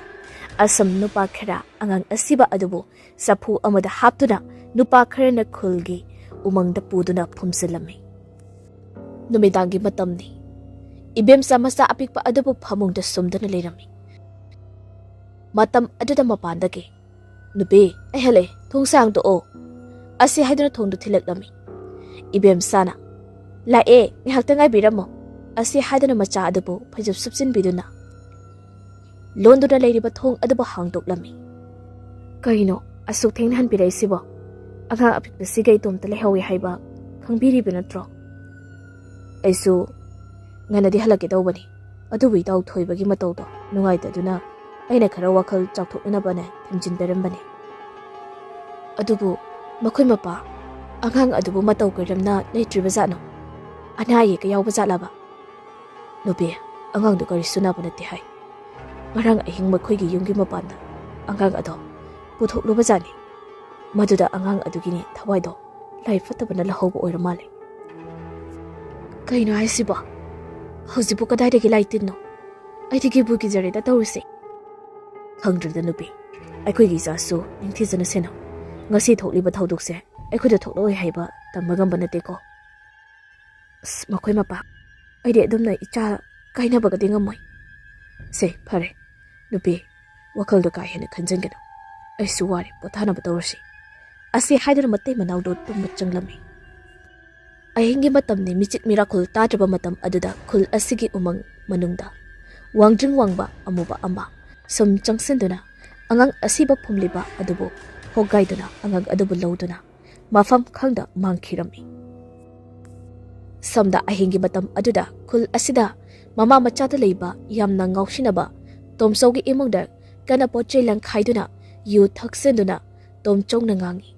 ꯑꯁꯨꯝ ꯅꯨꯄꯥ ꯈꯔ ꯑꯉꯥꯡ ꯑꯁꯤꯕ ꯑꯗꯨꯕꯨ ꯆꯐꯨ ꯑꯃꯗ ꯍꯥꯞꯇꯨꯅ ꯅꯨꯄꯥ ꯈꯔꯅ ꯈꯨꯜꯒꯤ ꯎꯃꯪꯗ ꯄꯨꯗꯨꯅ ꯐꯨꯝꯖꯤꯜꯂꯝꯃꯤ꯫ ꯅꯨꯃꯤꯗꯥꯡꯒꯤ ꯃꯇꯝꯅꯤ꯫ ꯏꯕꯦꯝꯆꯥ ꯃꯆꯥ ꯑꯄꯤꯛꯄ ꯑꯗꯨꯕꯨ ꯐꯃꯨꯡꯗ ꯁꯨꯝꯗꯨꯅ ꯂꯩꯔꯝꯃꯤ꯫ ꯃꯇꯝ ꯑꯗꯨꯗ ꯃꯄꯥꯟꯗꯒꯤ, "ꯅꯨꯄꯤ, ꯑꯩ ꯍꯜꯂꯛꯑꯦ, ꯊꯣꯡꯁꯦ ꯍꯥꯡꯗꯣꯛꯑꯣ," ꯑꯁꯤ ꯍꯥꯏꯗꯨꯅ ꯊꯣꯡꯗꯨ ꯊꯤꯜꯂꯛꯂꯝꯃꯤ꯫ ꯏꯕꯦꯝꯆꯥꯅ, "ꯂꯥꯛꯑꯦ, ꯉꯥꯏꯍꯥꯛꯇ ꯉꯥꯏꯕꯤꯔꯝꯃꯣ," ꯑꯁꯤ ꯍꯥꯏꯗꯨꯅ ꯃꯆꯥ ꯑꯗꯨꯕꯨ ꯐꯩꯖꯨꯞ ꯁꯨꯞꯆꯤꯟꯕꯤꯗꯨꯅ ꯂꯣꯟꯗꯨꯅ ꯂꯩꯔꯤꯕ ꯊꯣꯡ ꯑꯗꯨꯕꯨ ꯍꯥꯡꯗꯣꯛꯂꯝꯃꯤ꯫ "ꯀꯩꯅꯣ ꯑꯁꯨꯛ ꯊꯦꯡꯅ ꯍꯟꯕꯤꯔꯛꯏꯁꯤꯕꯣ? ꯑꯉꯥꯡ ꯑꯄꯤꯛꯄꯁꯤꯒ ꯏꯇꯣꯝꯇ ꯂꯩꯍꯧꯋꯦ ꯍꯥꯏꯕ ꯈꯪꯕꯤꯔꯤꯕ ꯅꯠꯇ꯭ꯔꯣ?" "ꯑꯩꯁꯨ ꯉꯟꯅꯗꯤ ꯍꯜꯂꯛꯀꯦ ꯇꯧꯕꯅꯤ, ꯑꯗꯨꯕꯨ ꯏꯇꯥꯎ ꯊꯣꯏꯕꯒꯤ ꯃꯇꯧꯗꯣ ꯅꯨꯡꯉꯥꯏꯇꯗꯨꯅ ꯑꯩꯅ ꯈꯔ ꯋꯥꯈꯜ ꯆꯥꯎꯊꯣꯛꯅꯅꯕꯅ ꯊꯦꯝꯖꯤꯟꯕꯤꯔꯝꯕꯅꯤ꯫ ꯑꯗꯨꯕꯨ ꯃꯈꯣꯏ ꯃꯄꯥ, ꯑꯉꯥꯡ ꯑꯗꯨꯕꯨ ꯃꯇꯧ ꯀꯔꯝꯅ ꯂꯩꯇ꯭ꯔꯤꯕ ꯖꯥꯠꯅꯣ? ꯑꯅꯥ ꯑꯌꯦꯛꯀ ꯌꯥꯎꯕ ꯖꯥꯠꯂꯕ?" "ꯅꯨꯄꯤ, ꯑꯉꯥꯡꯗꯣ ꯀꯔꯤꯁꯨ ꯅꯥꯕ ꯅꯠꯇꯦ ꯍꯥꯏ꯫ ꯉꯔꯥꯡ ꯑꯍꯤꯡ ꯃꯈꯣꯏꯒꯤ ꯌꯨꯝꯒꯤ ꯃꯄꯥꯟꯗ ꯑꯉꯥꯡ ꯑꯗꯣ ꯄꯨꯊꯣꯛꯂꯨꯕ ꯖꯥꯠꯅꯤ꯫ ꯃꯗꯨꯗ ꯑꯉꯥꯡ ꯑꯗꯨꯒꯤꯅꯤ ꯊꯋꯥꯏꯗꯣ ꯂꯥꯏ ꯐꯠꯇꯕꯅ ꯂꯧꯍꯧꯕ ꯑꯣꯏꯔ ꯃꯥꯜꯂꯦ꯫" "ꯀꯩꯅꯣ ꯍꯥꯏꯁꯤꯕꯣ? ꯍꯧꯖꯤꯛꯄꯨ ꯀꯗꯥꯏꯗꯒꯤ ꯂꯥꯏ ꯇꯤꯟꯅꯣ? ꯑꯩꯗꯤ ꯀꯤꯕꯨ ꯀꯤꯖꯔꯦꯗ ꯇꯧꯔꯤꯁꯦ꯫" "ꯈꯪꯗ꯭ꯔꯦꯗ ꯅꯨꯄꯤ, ꯑꯩꯈꯣꯏꯒꯤ ꯏꯆꯥꯁꯨ ꯅꯤꯡꯊꯤꯖꯅ ꯁꯦꯟꯅꯧ꯫ ꯉꯁꯤ ꯊꯣꯛꯂꯤꯕ ꯊꯧꯗꯣꯛꯁꯦ ꯑꯩꯈꯣꯏꯗ ꯊꯣꯛꯂꯛꯑꯣꯏ ꯍꯥꯏꯕ ꯇꯝꯕ ꯉꯝꯕ ꯅꯠꯇꯦꯀꯣ꯫" "ꯑꯁ, ꯃꯈꯣꯏ ꯃꯄꯥ, ꯑꯩꯗꯤ ꯑꯗꯨꯝꯅ ꯏꯆꯥ ꯀꯥꯏꯅꯕꯒꯗꯤ ꯉꯝꯃꯣꯏ꯫ ꯁꯦ, ꯐꯔꯦ, ꯅꯨꯄꯤ, ꯋꯥꯈꯜꯗꯣ ꯀꯥ ꯍꯦꯟꯅ ꯈꯟꯖꯟꯒꯅꯨ꯫ ꯑꯩꯁꯨ ꯋꯥꯔꯦ, ꯄꯣꯊꯥꯅꯕ ꯇꯧꯔꯁꯤ꯫" ꯑꯁꯤ ꯍꯥꯏꯗꯨꯅ ꯃꯇꯩ ꯃꯅꯥꯎꯗꯣ ꯇꯨꯝꯕ ꯆꯪꯂꯝꯃꯤ꯫ ꯑꯍꯤꯡꯒꯤ ꯃꯇꯝꯅꯤ, ꯃꯤꯆꯤꯛ ꯃꯤꯔꯥꯈꯨꯜ ꯇꯥꯗ꯭ꯔꯕ ꯃꯇꯝ ꯑꯗꯨꯗ ꯈꯨꯜ ꯑꯁꯤꯒꯤ ꯎꯃꯪ ꯃꯅꯨꯡꯗ ꯋꯥꯡꯗ꯭ꯔꯤꯡ ꯋꯥꯡꯕ ꯑꯃꯨꯕ ꯑꯃ ꯁꯨꯝ ꯆꯪꯁꯤꯟꯗꯨꯅ ꯑꯉꯥꯡ ꯑꯁꯤꯕ ꯐꯨꯝꯂꯤꯕ ꯑꯗꯨꯕꯨ ꯍꯣꯒꯥꯏꯗꯨꯅ ꯑꯉꯥꯡ ꯑꯗꯨꯕꯨ ꯂꯧꯗꯨꯅ ꯃꯐꯝ ꯈꯪꯗ ꯃꯥꯡꯈꯤꯔꯝꯃꯤ꯫ ꯁꯣꯝꯗ ꯑꯍꯤꯡꯒꯤ ꯃꯇꯝ ꯑꯗꯨꯗ ꯈꯨꯜ ꯑꯁꯤꯗ ꯃꯃꯥ ꯃꯆꯥꯗ ꯂꯩꯕ ꯌꯥꯝꯅ ꯉꯥꯎꯁꯤꯟꯅꯕ ꯇꯣꯝꯆꯧꯒꯤ ꯏꯃꯨꯡꯗ ꯀꯟꯅ ꯄꯣꯠ ꯆꯩ ꯂꯪꯈꯥꯏꯗꯨꯅ ꯌꯨ ꯊꯛꯆꯤꯟꯗꯨꯅ ꯇꯣꯝꯆꯧꯅ ꯉꯥꯡꯏ꯫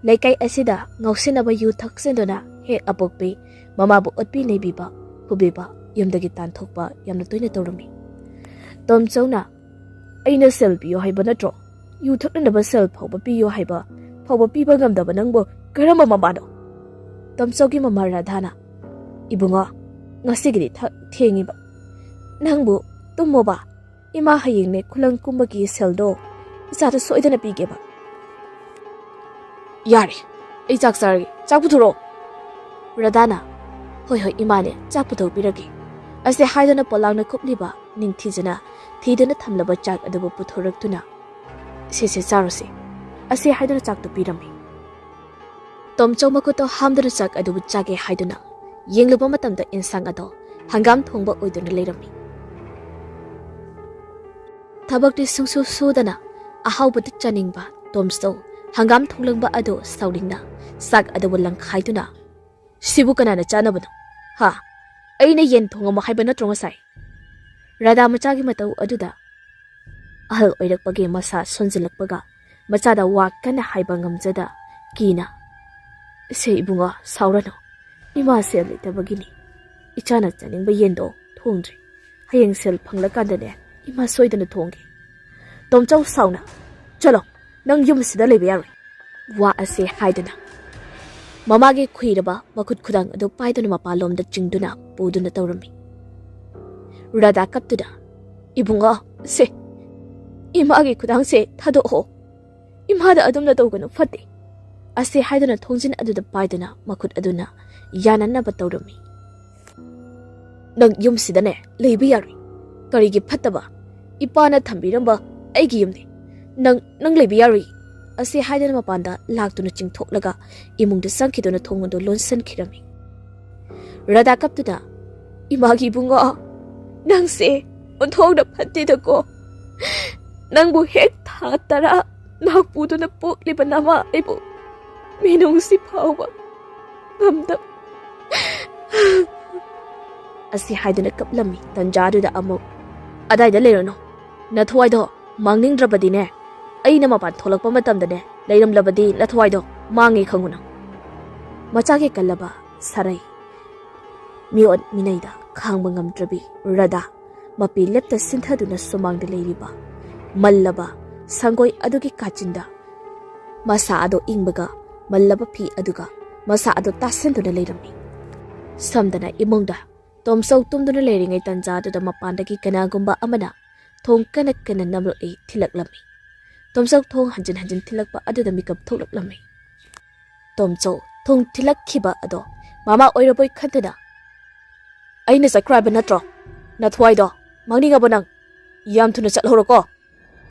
ꯂꯩꯀꯥꯏ ꯑꯁꯤꯗ ꯉꯥꯎꯁꯤꯟꯅꯕ ꯌꯨ ꯊꯛꯆꯤꯟꯗꯨꯅ ꯍꯦꯛ ꯑꯄꯣꯛꯄꯤ ꯃꯃꯥꯕꯨ ꯑꯣꯠꯄꯤ ꯅꯩꯕꯤꯕ, ꯐꯨꯕꯤꯕ, ꯌꯨꯝꯗꯒꯤ ꯇꯥꯟꯊꯣꯛꯄ ꯌꯥꯝꯅ ꯇꯣꯏꯅ ꯇꯧꯔꯝꯃꯤ꯫ ꯇꯣꯝꯆꯧꯅ, "ꯑꯩꯅ ꯁꯦꯜ ꯄꯤꯌꯣ ꯍꯥꯏꯕ ꯅꯠꯇ꯭ꯔꯣ? ꯌꯨ ꯊꯛꯅꯅꯕ ꯁꯦꯜ ꯐꯥꯎꯕ ꯄꯤꯌꯣ ꯍꯥꯏꯕ ꯐꯥꯎꯕ ꯄꯤꯕ ꯉꯝꯗꯕ ꯅꯪꯕꯨ ꯀꯔꯝꯕ ꯃꯃꯥꯅꯣ?" ꯇꯣꯝꯆꯧꯒꯤ ꯃꯃꯥ ꯔꯥꯙꯥꯅ, "ꯏꯕꯨꯡꯉꯣ, ꯉꯁꯤꯒꯤꯗꯤ ꯊꯛ-, ꯊꯦꯡꯉꯤꯕ꯫ ꯅꯪꯕꯨ ꯇꯨꯝꯃꯣꯕ꯫ ꯏꯃꯥ ꯍꯌꯦꯡꯅꯦ ꯈꯨꯂꯪ ꯀꯨꯝꯕꯒꯤ ꯁꯦꯜꯗꯣ ꯏꯆꯥꯗ ꯁꯣꯏꯗꯅ ꯄꯤꯒꯦꯕ꯫" "ꯌꯥꯔꯦ, ꯑꯩ ꯆꯥꯛ ꯆꯥꯔꯒꯦ, "ꯆꯥꯛ ꯄꯨꯊꯣꯔꯛꯑꯣ꯫" ꯔꯥꯙꯥꯅ, "ꯍꯣꯏ, ꯍꯣꯏ, ꯏꯃꯥꯅꯦ, ꯆꯥꯛ ꯄꯨꯊꯣꯛꯄꯤꯔꯒꯦ," ꯑꯁꯤ ꯍꯥꯏꯗꯨꯅ ꯄꯣꯂꯥꯡꯅ ꯀꯨꯞꯂꯤꯕ ꯅꯤꯡꯊꯤꯖꯅ ꯊꯤꯗꯨꯅ ꯊꯝꯂꯕ ꯆꯥꯛ ꯑꯗꯨꯕꯨ ꯄꯨꯊꯣꯔꯛꯇꯨꯅ, "ꯁꯦ, ꯁꯦ, ꯆꯥꯔꯣꯁꯦ," ꯑꯁꯤ ꯍꯥꯏꯗꯨꯅ ꯆꯥꯛꯇꯨ ꯄꯤꯔꯝꯃꯤ꯫ ꯇꯣꯝꯆꯧ ꯃꯈꯨꯠꯇꯣ ꯍꯥꯝꯗꯨꯅ ꯆꯥꯛ ꯑꯗꯨꯕꯨ ꯆꯥꯒꯦ ꯍꯥꯏꯗꯨꯅ ꯌꯦꯡꯂꯨꯕ ꯃꯇꯝꯗ ꯏꯟꯁꯥꯡ ꯑꯗꯣ ꯍꯪꯒꯥꯝ ꯊꯣꯡꯕ ꯑꯣꯏꯗꯨꯅ ꯂꯩꯔꯝꯃꯤ꯫ ꯊꯕꯛꯇꯤ ꯁꯨꯡꯁꯨ ꯁꯨꯗꯅ ꯑꯍꯥꯎꯕꯗ ꯆꯥꯅꯤꯡꯕ ꯇꯣꯝꯆꯧ ꯍꯪꯒꯥꯝ ꯊꯣꯡꯂꯝꯕ ꯑꯗꯨ ꯁꯥꯎꯅꯤꯡꯅ ꯆꯥꯛ ꯑꯗꯨꯕꯨ ꯂꯪꯈꯥꯏꯗꯨꯅ, "ꯁꯤꯕꯨ ꯀꯅꯥꯅ ꯆꯥꯅꯕꯅꯣ? ꯍꯥ? ꯑꯩꯅ ꯌꯦꯟ ꯊꯣꯡꯉꯝꯃꯣ ꯍꯥꯏꯕ ꯅꯠꯇ꯭ꯔꯣ ꯉꯁꯥꯏ?" ꯔꯥꯙꯥ ꯃꯆꯥꯒꯤ ꯃꯇꯧ ꯑꯗꯨꯗ ꯑꯍꯜ ꯑꯣꯏꯔꯛꯄꯒꯤ ꯃꯁꯥ ꯁꯣꯟꯖꯤꯜꯂꯛꯄꯒ ꯃꯆꯥꯗ ꯋꯥ ꯀꯟꯅ ꯍꯥꯏꯕ ꯉꯝꯖꯗ ꯀꯤꯅ, "ꯁꯦ ꯏꯕꯨꯡꯉꯣ, ꯁꯥꯎꯔꯅꯨ꯫ ꯏꯃꯥ ꯁꯦꯜ ꯂꯩꯇꯕꯒꯤꯅꯤ꯫ ꯏꯆꯥꯅ ꯆꯥꯅꯤꯡꯕ ꯌꯦꯟꯗꯣ ꯊꯣꯡꯗ꯭ꯔꯤ꯫ ꯍꯌꯦꯡ ꯁꯦꯜ ꯐꯪꯂꯀꯥꯟꯗꯅꯦ ꯏꯃꯥ ꯁꯣꯏꯗꯅ ꯊꯣꯡꯒꯦ꯫" ꯇꯣꯝꯆꯧ ꯁꯥꯎꯅ, "ꯆꯠꯂꯣ, ꯅꯪ ꯌꯨꯝꯁꯤꯗ ꯂꯩꯕ ꯌꯥꯔꯣꯏ," ꯋꯥ ꯑꯁꯦ ꯍꯥꯏꯗꯨꯅ ꯃꯃꯥꯒꯤ ꯈꯨꯏꯔꯕ ꯃꯈꯨꯠ ꯈꯨꯗꯥꯡ ꯑꯗꯨ ꯄꯥꯏꯗꯨꯅ ꯃꯄꯥꯟꯂꯣꯝꯗ ꯆꯤꯡꯗꯨꯅ ꯄꯨꯗꯨꯅ ꯇꯧꯔꯝꯃꯤ꯫ ꯔꯥꯙꯥ ꯀꯞꯇꯨꯅ, "ꯏꯕꯨꯡꯉꯣ, ꯁꯦ, ꯏꯃꯥꯒꯤ ꯈꯨꯗꯥꯡꯁꯦ ꯊꯥꯗꯣꯛꯑꯣ꯫ ꯏꯃꯥꯗ ꯑꯗꯨꯝꯅ ꯇꯧꯒꯅꯨ, ꯐꯠꯇꯦ," ꯑꯁꯤ ꯍꯥꯏꯗꯨꯅ ꯊꯣꯡꯖꯤꯟ ꯑꯗꯨꯗ ꯄꯥꯏꯗꯨꯅ ꯃꯈꯨꯠ ꯑꯗꯨꯅ ꯌꯥꯅꯅꯕ ꯇꯧꯔꯝꯃꯤ꯫ "ꯅꯪ ꯌꯨꯝꯁꯤꯗꯅꯦ ꯂꯩꯕ ꯌꯥꯔꯣꯏ꯫ ꯀꯔꯤꯒꯤ ꯐꯠꯇꯕ? ꯏꯄꯥꯅ ꯊꯝꯕꯤꯔꯝꯕ ꯑꯩꯒꯤ ꯌꯨꯝꯅꯤ꯫ ꯅꯪ, ꯅꯪ ꯂꯩꯕ ꯌꯥꯔꯣꯏ," ꯑꯁꯤ ꯍꯥꯏꯗꯨꯅ ꯃꯄꯥꯟꯗ ꯂꯥꯛꯇꯨꯅ ꯆꯤꯡꯊꯣꯛꯂꯒ ꯏꯃꯨꯡꯗ ꯆꯪꯈꯤꯗꯨꯅ ꯊꯣꯡ ꯑꯗꯨ ꯂꯣꯟꯁꯤꯟꯈꯤꯔꯝꯃꯤ꯫ ꯔꯥꯙꯥ ꯀꯞꯇꯨꯅ, "ꯏꯃꯥꯒꯤ ꯏꯕꯨꯡꯉꯣ, ꯅꯪꯁꯦ ꯑꯣꯟꯊꯣꯛꯅ ꯐꯠꯇꯦꯗꯀꯣ꯫ ꯅꯪꯕꯨ ꯍꯦꯛ ꯊꯥ ꯇꯔꯥ ꯅꯥꯛꯄꯨꯗꯨꯅ ꯄꯣꯛꯂꯤꯕ ꯅꯃꯥ ꯑꯩꯕꯨ ꯃꯤꯅꯨꯡꯁꯤ ꯐꯥꯎꯕ ꯉꯝꯗꯕ," ꯑꯁꯤ ꯍꯥꯏꯗꯨꯅ ꯀꯞꯂꯝꯃꯤ꯫ ꯇꯟꯖꯥꯗꯨꯗ ꯑꯃꯨꯛ, "ꯑꯗꯥꯏꯗ ꯂꯩꯔꯨꯅꯨ꯫ ꯅꯊꯋꯥꯏꯗꯣ ꯃꯥꯡꯅꯤꯡꯗ꯭ꯔꯕꯗꯤꯅꯦ, ꯑꯩꯅ ꯃꯄꯥꯟ ꯊꯣꯛꯂꯛꯄ ꯃꯇꯝꯗꯅꯦ ꯂꯩꯔꯝꯂꯕꯗꯤ ꯅꯊꯋꯥꯏꯗꯣ ꯃꯥꯡꯉꯦ ꯈꯪꯉꯨꯅ꯫" ꯃꯆꯥꯒꯤ ꯀꯜꯂꯕ ꯁꯥꯔꯩ ꯃꯤꯑꯣꯠ ꯃꯤꯅꯩꯗ ꯈꯥꯡꯕ ꯉꯝꯗ꯭ꯔꯕꯤ ꯔꯥꯙꯥ ꯃꯄꯤ ꯂꯦꯞꯇ ꯁꯤꯟꯊꯗꯨꯅ ꯁꯨꯃꯥꯡꯗ ꯂꯩꯔꯤꯕ ꯃꯜꯂꯕ ꯁꯪꯒꯣꯏ ꯑꯗꯨꯒꯤ ꯀꯥꯆꯤꯟꯗ ꯃꯁꯥ ꯑꯗꯨ ꯏꯪꯕꯒ ꯃꯜꯂꯕ ꯐꯤ ꯑꯗꯨꯒ ꯃꯁꯥ ꯑꯗꯨ ꯇꯥꯁꯤꯟꯗꯨꯅ ꯂꯩꯔꯝꯃꯤ꯫ ꯁꯝꯗꯅ ꯏꯃꯨꯡꯗ ꯇꯣꯝꯆꯧ ꯇꯨꯝꯗꯨꯅ ꯂꯩꯔꯤꯉꯩ ꯇꯟꯖꯥꯗꯨꯗ ꯃꯄꯥꯟꯗꯒꯤ ꯀꯅꯥꯒꯨꯝꯕ ꯑꯃꯅ ꯊꯣꯡ ꯀꯟꯅ ꯀꯟꯅ ꯅꯝꯂꯛꯏ ꯊꯤꯜꯂꯛꯂꯝꯃꯤ꯫ ꯇꯣꯝꯆꯧ ꯊꯣꯡ ꯍꯟꯖꯤꯟ ꯍꯟꯖꯤꯟ ꯊꯤꯜꯂꯛꯄ ꯑꯗꯨꯗ ꯃꯤꯀꯞ ꯊꯣꯛꯂꯛꯂꯝꯃꯤ꯫ ꯇꯣꯝꯆꯧ ꯊꯣꯡ ꯊꯤꯜꯂꯛꯈꯤꯕ ꯑꯗꯣ ꯃꯃꯥ ꯑꯣꯏꯔꯕꯣꯏ ꯈꯟꯗꯨꯅ, "ꯑꯩꯅ ꯆꯠꯈ꯭ꯔꯣ ꯍꯥꯏꯕ ꯅꯠꯇ꯭ꯔꯣ? ꯅꯊ꯭ꯋꯥꯏꯗꯣ ꯃꯥꯡꯅꯤꯡꯉꯕꯣ ꯅꯪ? ꯌꯥꯝ ꯊꯨꯅ ꯆꯠꯍꯧꯔꯣꯀꯣ꯫"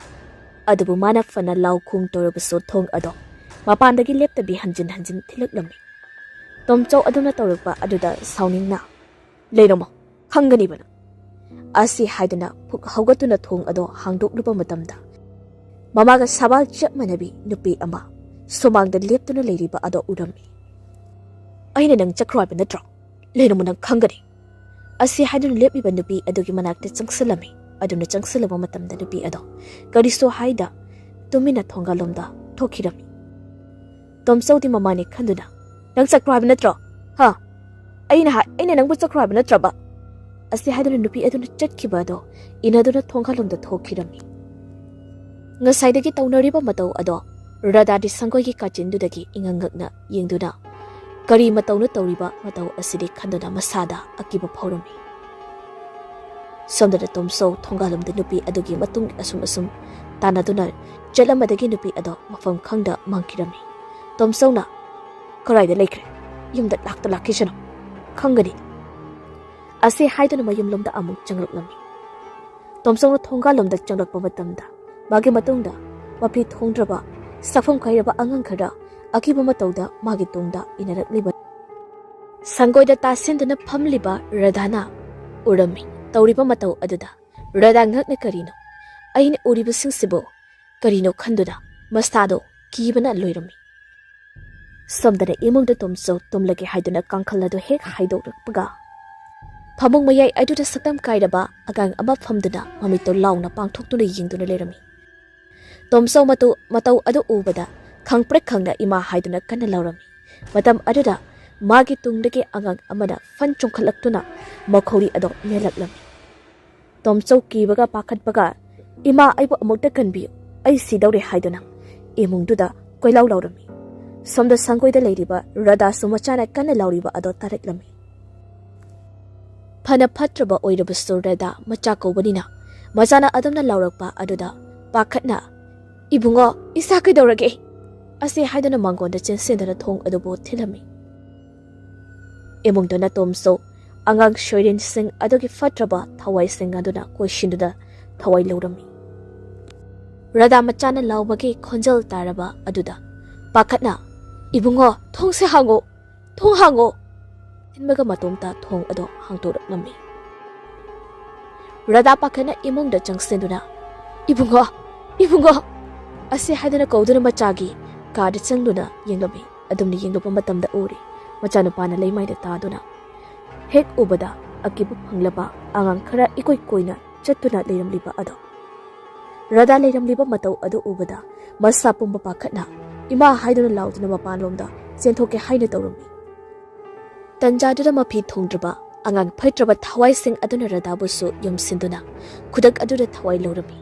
ꯑꯗꯨꯕꯨ ꯃꯥꯅ ꯐꯅ ꯂꯥꯎ ꯈꯣꯡ ꯇꯧꯔꯕꯁꯨ ꯊꯣꯡ ꯑꯗꯣ ꯃꯄꯥꯟꯗꯒꯤ ꯂꯦꯞꯇꯕꯤ ꯍꯟꯖꯤꯟ ꯍꯟꯖꯤꯟ ꯊꯤꯜꯂꯛꯂꯝꯃꯤ꯫ ꯇꯣꯝꯆꯧ ꯑꯗꯨꯅ ꯇꯧꯔꯛꯄ ꯑꯗꯨꯗ ꯁꯥꯎꯅꯤꯡꯅ, "ꯂꯩꯔꯝꯃꯣ, ꯈꯪꯒꯅꯤꯕ ꯅꯪ," ꯑꯁꯤ ꯍꯥꯏꯗꯨꯅ ꯐꯨꯛ ꯍꯧꯒꯠꯇꯨꯅ ꯊꯣꯡ ꯑꯗꯣ ꯍꯥꯡꯗꯣꯛꯂꯨꯕ ꯃꯇꯝꯗ, ꯃꯃꯥꯒ ꯁꯕꯥꯜ ꯆꯞ ꯃꯥꯟꯅꯕꯤ ꯅꯨꯄꯤ ꯑꯃ ꯁꯨꯃꯥꯡꯗ ꯂꯦꯞꯇꯨꯅ ꯂꯩꯔꯤꯕ ꯑꯗꯣ ꯎꯔꯝꯃꯤ꯫ "ꯑꯩꯅ ꯅꯪ ꯆꯠꯈ꯭ꯔꯣ ꯍꯥꯏꯕ ꯅꯠꯇ꯭ꯔꯣ? ꯂꯩꯔꯝꯃꯣ, ꯅꯪ ꯈꯪꯒꯅꯤ," ꯑꯁꯤ ꯍꯥꯏꯗꯨꯅ ꯂꯦꯞꯂꯤꯕ ꯅꯨꯄꯤ ꯑꯗꯨꯒꯤ ꯃꯅꯥꯛꯇ ꯆꯪꯁꯤꯜꯂꯝꯃꯤ꯫ ꯑꯗꯨꯅ ꯆꯪꯁꯤꯜꯂꯕ ꯃꯇꯝꯗ ꯅꯨꯄꯤ ꯑꯗꯣ ꯀꯔꯤꯁꯨ ꯍꯥꯏꯗ ꯇꯨꯃꯤꯟꯅ ꯊꯣꯡꯒꯥꯜꯂꯣꯝꯗ ꯊꯣꯛꯈꯤꯔꯝꯃꯤ꯫ ꯇꯣꯝꯆꯧꯗꯤ ꯃꯃꯥꯅꯤ ꯈꯟꯗꯨꯅ, "ꯅꯪ ꯆꯠꯈ꯭ꯔꯣ ꯍꯥꯏꯕ ꯅꯠꯇ꯭ꯔꯣ? ꯍꯥ? ꯑꯩꯅ ꯍꯥꯏ, ꯑꯩꯅ ꯅꯪꯕꯨ ꯆꯠꯈ꯭ꯔꯣ ꯍꯥꯏꯕ ꯅꯠꯇ꯭ꯔꯕ?" ꯑꯁꯤ ꯍꯥꯏꯗꯨꯅ ꯅꯨꯄꯤ ꯑꯗꯨꯅ ꯆꯠꯈꯤꯕ ꯑꯗꯣ ꯏꯟꯅꯗꯨꯅ ꯊꯣꯡꯒꯥꯜꯂꯣꯝꯗ ꯊꯣꯛꯈꯤꯔꯝꯃꯤ꯫ ꯉꯁꯥꯏꯗꯒꯤ ꯇꯧꯅꯔꯤꯕ ꯃꯇꯧ ꯑꯗꯣ ꯔꯥꯙꯥꯗꯤ ꯁꯪꯒꯣꯏꯒꯤ ꯀꯥꯆꯤꯟꯗꯨꯗꯒꯤ ꯏꯉꯛ ꯉꯛꯅ ꯌꯦꯡꯗꯨꯅ, ꯀꯔꯤ ꯃꯇꯧꯅꯣ ꯇꯧꯔꯤꯕ ꯃꯇꯧ ꯑꯁꯤꯗꯤ ꯈꯟꯗꯨꯅ ꯃꯁꯥꯗ ꯑꯀꯤꯕ ꯐꯥꯎꯔꯝꯃꯤ꯫ ꯁꯣꯝꯗꯅ ꯇꯣꯝꯆꯧ ꯊꯣꯡꯒꯥꯜꯂꯣꯝꯗ ꯅꯨꯄꯤ ꯑꯗꯨꯒꯤ ꯃꯇꯨꯡ ꯑꯁꯨꯝ ꯑꯁꯨꯝ ꯇꯥꯟꯅꯗꯨꯅ ꯆꯠꯂꯝꯕꯗꯒꯤ ꯅꯨꯄꯤ ꯑꯗꯣ ꯃꯐꯝ ꯈꯪꯗ ꯃꯥꯡꯈꯤꯔꯝꯃꯤ꯫ ꯇꯣꯝꯆꯧꯅ, "ꯀꯗꯥꯏꯗ ꯂꯩꯈ꯭ꯔꯦ? ꯌꯨꯝꯗ ꯂꯥꯛꯇ ꯂꯥꯛꯈꯤꯁꯅꯨ, ꯈꯪꯒꯅꯤ," ꯑꯁꯤ ꯍꯥꯏꯗꯨꯅ ꯃꯌꯨꯝꯂꯣꯝꯗ ꯑꯃꯨꯛ ꯆꯪꯂꯛꯂꯝꯃꯤ꯫ ꯇꯣꯝꯆꯧꯅ ꯊꯣꯡꯒꯥꯜꯂꯣꯝꯗ ꯆꯪꯂꯛꯄ ꯃꯇꯝꯗ ꯃꯥꯒꯤ ꯃꯇꯨꯡꯗ ꯃꯐꯤ ꯊꯣꯡꯗ꯭ꯔꯕ, ꯁꯛꯐꯝ ꯀꯥꯏꯔꯕ ꯑꯉꯥꯡ ꯈꯔ ꯑꯀꯤꯕ ꯃꯇꯧꯗ ꯃꯥꯒꯤ ꯇꯨꯡꯗ ꯏꯟꯅꯔꯛꯂꯤꯕ ꯁꯪꯒꯣꯏꯗ ꯇꯥꯁꯤꯟꯗꯨꯅ ꯐꯝꯂꯤꯕ ꯔꯥꯙꯥꯅ ꯎꯔꯝꯃꯤ꯫ ꯇꯧꯔꯤꯕ ꯃꯇꯧ ꯑꯗꯨꯗ ꯔꯥꯙꯥ ꯉꯛꯅ, "ꯀꯔꯤꯅꯣ ꯑꯩꯅ ꯎꯔꯤꯕꯁꯤꯡꯁꯤꯕꯨ?" ꯀꯔꯤꯅꯣ ꯈꯟꯗꯨꯅ ꯃꯁꯥꯗꯣ ꯀꯤꯕꯅ ꯂꯣꯏꯔꯝꯃꯤ꯫ ꯁꯣꯝꯗꯅ ꯏꯃꯨꯡꯗ ꯇꯣꯝꯆꯧ ꯇꯨꯝꯂꯒꯦ ꯍꯥꯏꯗꯨꯅ ꯀꯥꯡꯈꯜ ꯑꯗꯨ ꯍꯦꯛ ꯍꯥꯏꯗꯣꯛꯂꯛꯄꯒ, ꯐꯃꯨꯡ ꯃꯌꯥꯏ ꯑꯗꯨꯗ ꯁꯛꯇꯝ ꯀꯥꯏꯔꯕ ꯑꯉꯥꯡ ꯑꯃ ꯐꯝꯗꯨꯅ ꯃꯃꯤꯠꯇꯣ ꯂꯥꯎꯅ ꯄꯥꯡꯊꯣꯛꯇꯨꯅ ꯌꯦꯡꯗꯨꯅ ꯂꯩꯔꯝꯃꯤ꯫ ꯇꯣꯝꯆꯧ ꯃꯇꯧ, ꯃꯇꯧ ꯑꯗꯨ ꯎꯕꯗ ꯈꯪꯄ꯭ꯔꯦꯛ ꯈꯪꯅ "ꯏꯃꯥ" ꯍꯥꯏꯗꯨꯅ ꯀꯟꯅ ꯂꯥꯎꯔꯝꯃꯤ꯫ ꯃꯇꯝ ꯑꯗꯨꯗ ꯃꯥꯒꯤ ꯇꯨꯡꯗꯒꯤ ꯑꯉꯥꯡ ꯑꯃꯅ ꯐꯟ ꯆꯣꯡꯈꯠꯂꯛꯇꯨꯅ ꯃꯈꯧꯔꯤ ꯑꯗꯨ ꯃꯦꯜꯂꯛꯂꯝꯃꯤ꯫ ꯇꯣꯝꯆꯧ ꯀꯤꯕꯒ ꯄꯥꯈꯠꯄꯒ, "ꯏꯃꯥ, ꯑꯩꯕꯨ ꯑꯃꯨꯛꯇ ꯀꯟꯕꯤꯌꯨ, ꯑꯩ ꯁꯤꯗꯧꯔꯦ" ꯍꯥꯏꯗꯨꯅ ꯏꯃꯨꯡꯗꯨꯗ ꯀꯣꯏꯂꯥꯎ ꯂꯥꯎꯔꯝꯃꯤ꯫ ꯁꯣꯝꯗ ꯁꯪꯒꯣꯏꯗ ꯂꯩꯔꯤꯕ ꯔꯥꯙꯥꯁꯨ ꯃꯆꯥꯅ ꯀꯟꯅ ꯂꯥꯎꯔꯤꯕ ꯑꯗꯣ ꯇꯥꯔꯛꯂꯝꯃꯤ꯫ ꯐꯅ ꯐꯠꯇ꯭ꯔꯕ ꯑꯣꯏꯔꯕꯁꯨ ꯔꯥꯙꯥ ꯃꯆꯥ ꯀꯧꯕꯅꯤꯅ ꯃꯆꯥꯅ ꯑꯗꯨꯝꯅ ꯂꯥꯎꯔꯛꯄ ꯑꯗꯨꯗ ꯄꯥꯈꯠꯅ, "ꯏꯕꯨꯡꯉꯣ, ꯏꯁꯥ ꯀꯩꯗꯧꯔꯒꯦ?" ꯑꯁꯤ ꯍꯥꯏꯗꯨꯅ ꯃꯥꯡꯒꯣꯟꯗ ꯆꯦꯟꯁꯤꯟꯗꯨꯅ ꯊꯣꯡ ꯑꯗꯨꯕꯨ ꯊꯤꯜꯂꯝꯃꯤ꯫ ꯏꯃꯨꯡꯗꯨꯅ ꯇꯣꯝꯁꯨ ꯑꯉꯥꯡ ꯁꯣꯏꯔꯤꯟꯁꯤꯡ ꯑꯗꯨꯒꯤ ꯐꯠꯇ꯭ꯔꯕ ꯊꯋꯥꯏꯁꯤꯡ ꯑꯗꯨꯅ ꯀꯣꯏꯁꯤꯟꯗꯨꯅ ꯊꯋꯥꯏ ꯂꯧꯔꯝꯃꯤ꯫ ꯔꯥꯙꯥ ꯃꯆꯥꯅ ꯂꯥꯎꯕꯒꯤ ꯈꯣꯟꯖꯦꯜ ꯇꯥꯔꯕ ꯑꯗꯨꯗ ꯄꯥꯈꯠꯅ, "ꯏꯕꯨꯡꯉꯣ, ꯊꯣꯡꯁꯦ ꯍꯥꯡꯉꯣ! ꯊꯣꯡ ꯍꯥꯡꯉꯣ!" ꯊꯤꯟꯕꯒ ꯃꯇꯣꯝꯇ ꯊꯣꯡ ꯑꯗꯨ ꯍꯥꯡꯗꯣꯔꯛꯂꯝꯃꯤ꯫ ꯔꯥꯙꯥ ꯄꯥꯈꯠꯅ ꯏꯃꯨꯡꯗ ꯆꯪꯁꯤꯟꯗꯨꯅ, "ꯏꯕꯨꯡꯉꯣ! ꯏꯕꯨꯡꯉꯣ!" ꯑꯁꯤ ꯍꯥꯏꯗꯨꯅ ꯀꯧꯗꯨꯅ ꯃꯆꯥꯒꯤ ꯀꯥꯗ ꯆꯪꯗꯨꯅ ꯌꯦꯡꯂꯝꯃꯤ꯫ ꯑꯗꯨꯝꯅ ꯌꯦꯡꯂꯨꯕ ꯃꯇꯝꯗ ꯎꯔꯤ, ꯃꯆꯥꯅꯨꯄꯥꯅ ꯂꯩꯃꯥꯏꯗ ꯇꯥꯗꯨꯅ ꯍꯦꯛ ꯎꯕꯗ ꯑꯀꯤꯕ ꯐꯪꯂꯕ ꯑꯉꯥꯡ ꯈꯔ ꯏꯀꯣꯏ ꯀꯣꯏꯅ ꯆꯠꯇꯨꯅ ꯂꯩꯔꯝꯂꯤꯕ ꯑꯗꯣ꯫ ꯔꯥꯙꯥ ꯂꯩꯔꯝꯂꯤꯕ ꯃꯇꯧ ꯑꯗꯨ ꯎꯕꯗ ꯃꯁꯥ ꯄꯨꯝꯕ ꯄꯥꯈꯠꯅ "ꯏꯃꯥ" ꯍꯥꯏꯗꯨꯅ ꯂꯥꯎꯗꯨꯅ ꯃꯄꯥꯟꯂꯣꯝꯗ ꯆꯦꯟꯊꯣꯛꯀꯦ ꯍꯥꯏꯅ ꯇꯧꯔꯝꯃꯤ꯫ ꯇꯟꯖꯥꯗꯨꯗ ꯃꯐꯤ ꯊꯣꯡꯗ꯭ꯔꯕ ꯑꯉꯥꯡ ꯐꯠꯇ꯭ꯔꯕ ꯊꯋꯥꯏꯁꯤꯡ ꯑꯗꯨꯅ ꯔꯥꯙꯥꯕꯨꯁꯨ ꯌꯣꯝꯁꯤꯟꯗꯨꯅ ꯈꯨꯗꯛ ꯑꯗꯨꯗ ꯊꯋꯥꯏ ꯂꯧꯔꯝꯃꯤ꯫